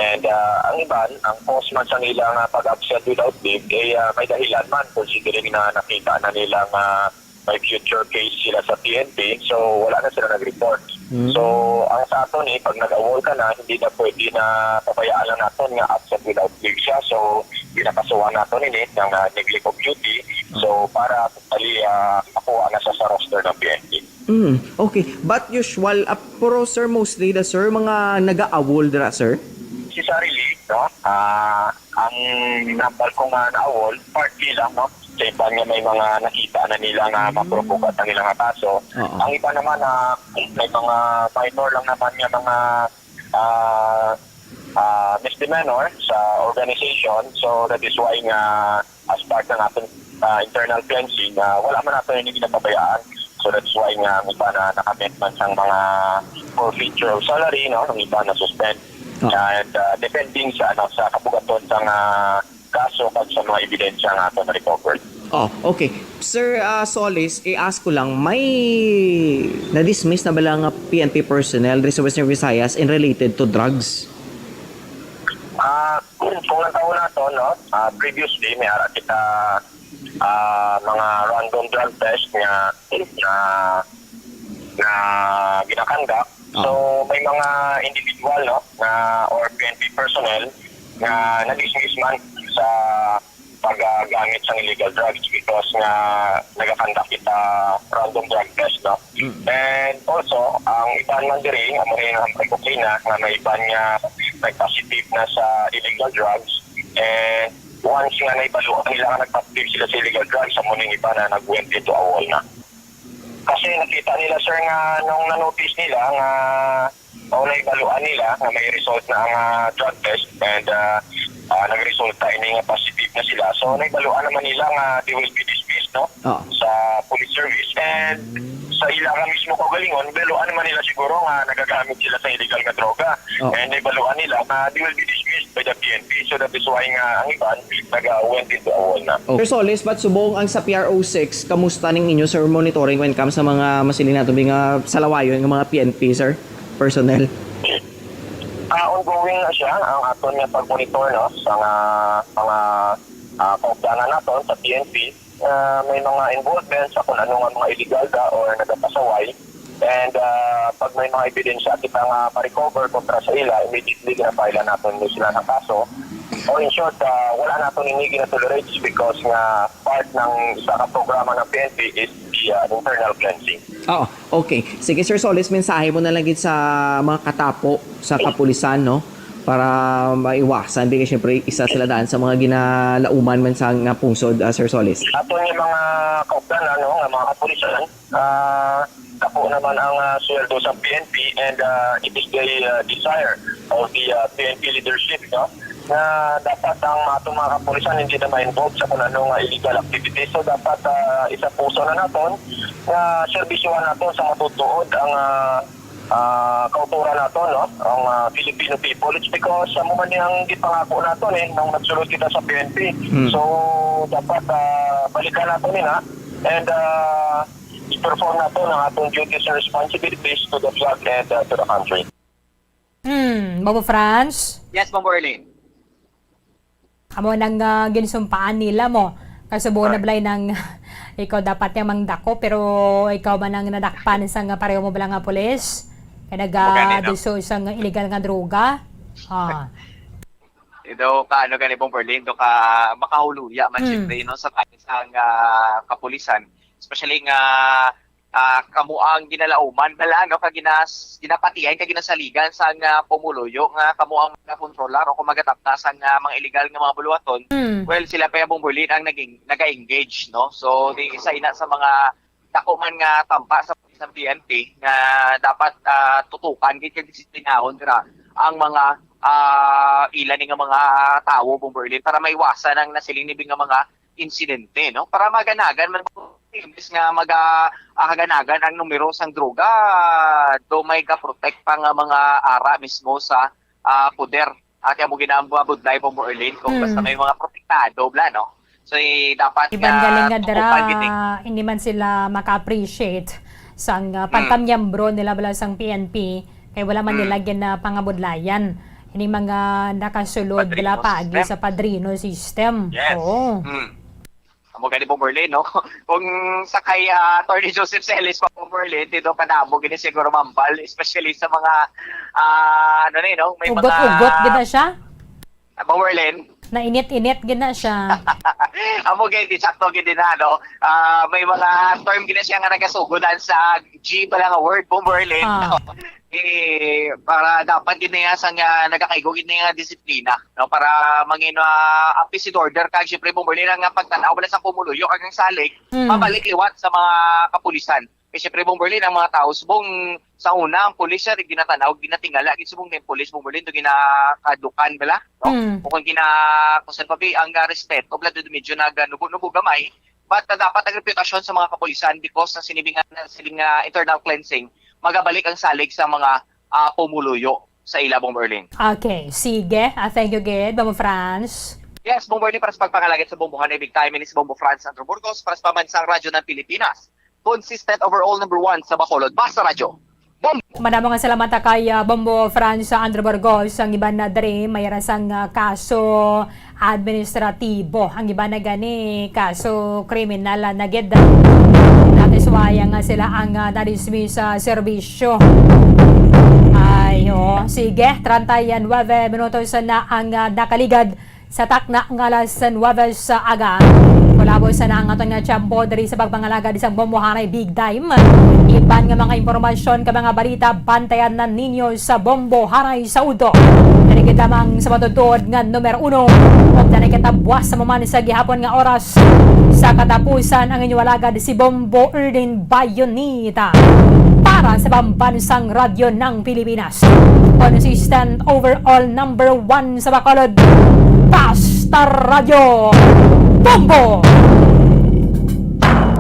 And, ah, ang iban, ang cause man sa nila nga pag-absent without leave, eh, ah, may dahilan man, considering na nakita na nila nga may future case sila sa P N P, so wala na sila nag-report. Hmm. So, ang sa aton eh, pag nag-awol ka na, hindi na pwede na pabayaan lang naton nga absent without leave siya. So, ginakasuhan naton ini nga, ah, neglect of duty. So, para totally, ah, makuha na sa, sa roster ng P N P. Mm, okay. But usual, ah, pero, sir, mostly the, sir, mga nag-aawol dira, sir? Necessarily, no? Ah, ang number ko nga naawol, partly lang, no? Sa iban nga may mga nakita na nila nga maprovoke ang ilang kaso. Oo. Ang iba naman na may mga minor lang naman nga mga, ah, ah, misdemeanor sa organization. So that is why nga as part ng ating, ah, internal cleansing, ah, wala man nato ini ginapabayaan. So that's why nga ang iba na nakamet man sang mga forfeiture of salary, no? Ang iba na suspend. Oo. And, ah, depending sa, ano, sa kabugaton sang, ah, kaso kag sa mga ebidensya nga ato na-recovered. Oh, okay. Sir, ah, Solis, i-ask ko lang, may na-dismiss na bala nga P N P personnel diri sa Western Visayas in related to drugs? Ah, kung ang taon nato, no, ah, previously, may ara kita, ah, mga random drug test nga, na, na ginakandak. So, may mga individual, no, na, or P N P personnel nga na-dismiss man sa paggamit sang illegal drugs because nga nagakandak kita random drug test, no? Mm. And also, ang iban man diri, amo rin ang pagkukina nga may iban nga nag-positive na sa illegal drugs. And once nga naibaluan nila nga nag-positive sila sa illegal drugs, amo ning iba na nag-went into a wall na. Kasi nakita nila, sir, nga nung na-notice nila nga o naibaluan nila nga may result na ang, ah, drug test and, ah, ah, nagresulta ini nga positive na sila. So, naibaluan naman nila nga they will be dismissed, no? Oo. Sa police service and sa ila nga mismo kaugalingon, baluan naman nila siguro nga nagagamit sila sa illegal nga droga. Oo. And naibaluan nila nga they will be dismissed by the P N P. So, that is why nga ang iban nag-went into a wall na. Oh. Sir Solis, but subong ang sa P R O six, kamusta ning inyo, sir, monitoring when comes sa mga masiling nato nga salawayon nga mga P N P, sir? Personnel? Ah, ongoing na siya ang aton nga pag-monitor, no, sa nga mga, ah, kaupdanan naton sa P N P. Ah, may mga involvement sa kung ano nga mga illegal da or nagapasaway. And, ah, pag may mga ebidensya kita nga ma-recover kontra sa ila, immediately gina-file naton ni sila ng kaso. Or in short, ah, wala naton ini gina-tolerate because nga part ng isa ka programa ng P N P is the, ah, internal cleansing. Oo. Okay. Sige, Sir Solis, mensahe mo na lang gid sa mga katapo sa kapulisan, no? Para maiwasan, di kay syempre isa sila daan sa mga ginalauman man sa nga pungsod, ah, Sir Solis. Ato nga mga kaupdan, ano, nga mga kapulisan, ah, kapo naman ang, ah, sweldo sa P N P and, ah, it is the, ah, desire of the, ah, P N P leadership, no? Nga dapat ang atong mga kapulisan hindi na ma-involve sa kung ano nga illegal activities. So dapat, ah, isa puso na naton nga serbisyohan naton sa matutuod ang, ah, ah, kauturan nato, no? Ang, ah, Filipino people. It's because amo man ni ang gipangako naton, eh, nung nagsulod kita sa P N P. Hmm. So, dapat, ah, balikan nato ni na and, ah, i-perform nato ang atong duties and responsibilities to the flag and, ah, to the country. Hmm, Bobo Franz? Yes, Ma'am Orlene. Amo nang, ah, ginsumpaan nila mo. Kasubo na balay nang ikaw dapat yang mangdako, pero ikaw man ang nadakpan sa nga pareho mo bala nga pulis? Kay Amo gani, no? Nagaduso isang illegal nga droga. Ah. Ito ka, ano gani, Bomberlin, ito ka makahuluya man, Mm. siyempre, no, sa, sa nga kapulisan. Especially nga, ah, kamo ang ginalauman, bala, no, ka ginas-, ginapatiay, ka ginasaligan sa nga pumuluyo nga kamo ang magakontrolar o kung magatapta sa nga mga illegal nga mga buluhaton. Mm. Well, sila pa yung Bomberlin ang naging, naga-engage, no? So, di isa ina sa mga dako man nga tampa sa, sa P N P nga dapat, ah, tutukan gid kag disiplinahon dira ang mga, ah, ila ni nga mga tawo, Bomberlin, para maiwasan ang nasiling nibi nga mga insidente, no? Para maganagan man, imbes nga maga-, ah, haganagan ang numero sang droga, do may ga-protect pa nga mga ara mismo sa, ah, poder. Ate, amo ginamabudlay, Bomberlin, kung basta Mm. may mga protektado, bla, no? So, eh, dapat Iban nga galing nga dira, tukupan gid, eh. Hindi man sila maka-appreciate sang, ah, Mm. pagkamiyembro nila bala sang P N P, kay wala man Mm. nila ginapangabudlayan ini mga nakasulod bala Padrino paagi system. Sa padrino system. Yes. Oo. Mm. Amo gani, Bomberlin, no? Kung sa kay, ah, Attorney Joseph Celis pa, Bomberlin, dito kadamo gini siguro mambal, especially sa mga, ah, ano na, no? May mga Ugot-ugot gid na siya. Ah, Bomberlin? Nainit-init gid na siya. Amo gid, di sakto gid din na, no? Ah, may mga term gid na siya nga nagasugodan sa G pala nga word, Bomberlin, Ah. no? Eh, para dapat gid niya sa nga nagakaigo gid niya nga disiplina, no? Para mangin, ah, peace and order, kag siyempre, Bomberlin, ang pagtanaw wala sa pumuluyo kag ang salig, Mm. mabalik liwat sa mga kapulisan. Kay siyempre, Bomberlin, ang mga tao, subong sa una, ang pulis siya, ginatanaw, ginatingala, gid subong na yung pulis, Bomberlin, do ginakadukan bala, no? Mm. O kung gina-, kung saan pa, bi, ang, ah, respeto, bala, do medyo naganubo-nubo gamay, but, ah, dapat ang reputasyon sa mga kapulisan because ng sinibi nga, ng siling nga internal cleansing, magabalik ang salig sa mga, ah, pumuluyo sa ila, Bomberlin. Okay, sige. Ah, thank you, gid, Bombo Franz. Yes, Bomberlin, para sa pagpangalagad sa Bombohanay Big Time, ini si Bombo Franz Andrew Burgos, para sa Pambansang Radyo ng Pilipinas. Consistent overall number one sa Bacolod. Basta Radyo. Bombo! Madamo nga salamat kay, ah, Bombo Franz Andrew Burgos. Ang iban na diri, may rasang, ah, kaso administratibo. Ang iban na gani, kaso kriminal na gid. That is why nga sila ang, ah, na-dismiss sa serbisyo. Ay, oo. Sige, treinta y nueve minutos na ang, ah, nakaligad sa takna nga alas nuwebe sa aga. Kulabo sa na ang aton nga tiyempo diri sa pagpangalagad sang Bombohanay Big Time. Iban nga mga impormasyon ka mga balita, bantayan na ninyo sa Bombohanay sa udto. Diri gid lamang sa matutuod nga numero uno. Ug diri kita buwas sa maman sa gihapon nga oras. Sa katapusan, ang inyo alagad si Bombo Erdin Bayonita para sa Pambansang Radyo ng Pilipinas. Consistent overall number one sa Bacolod. Basta Radyo Bombo!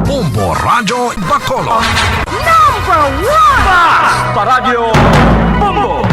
Bombo Radyo Bacolod. Number one! Basta Radyo Bombo!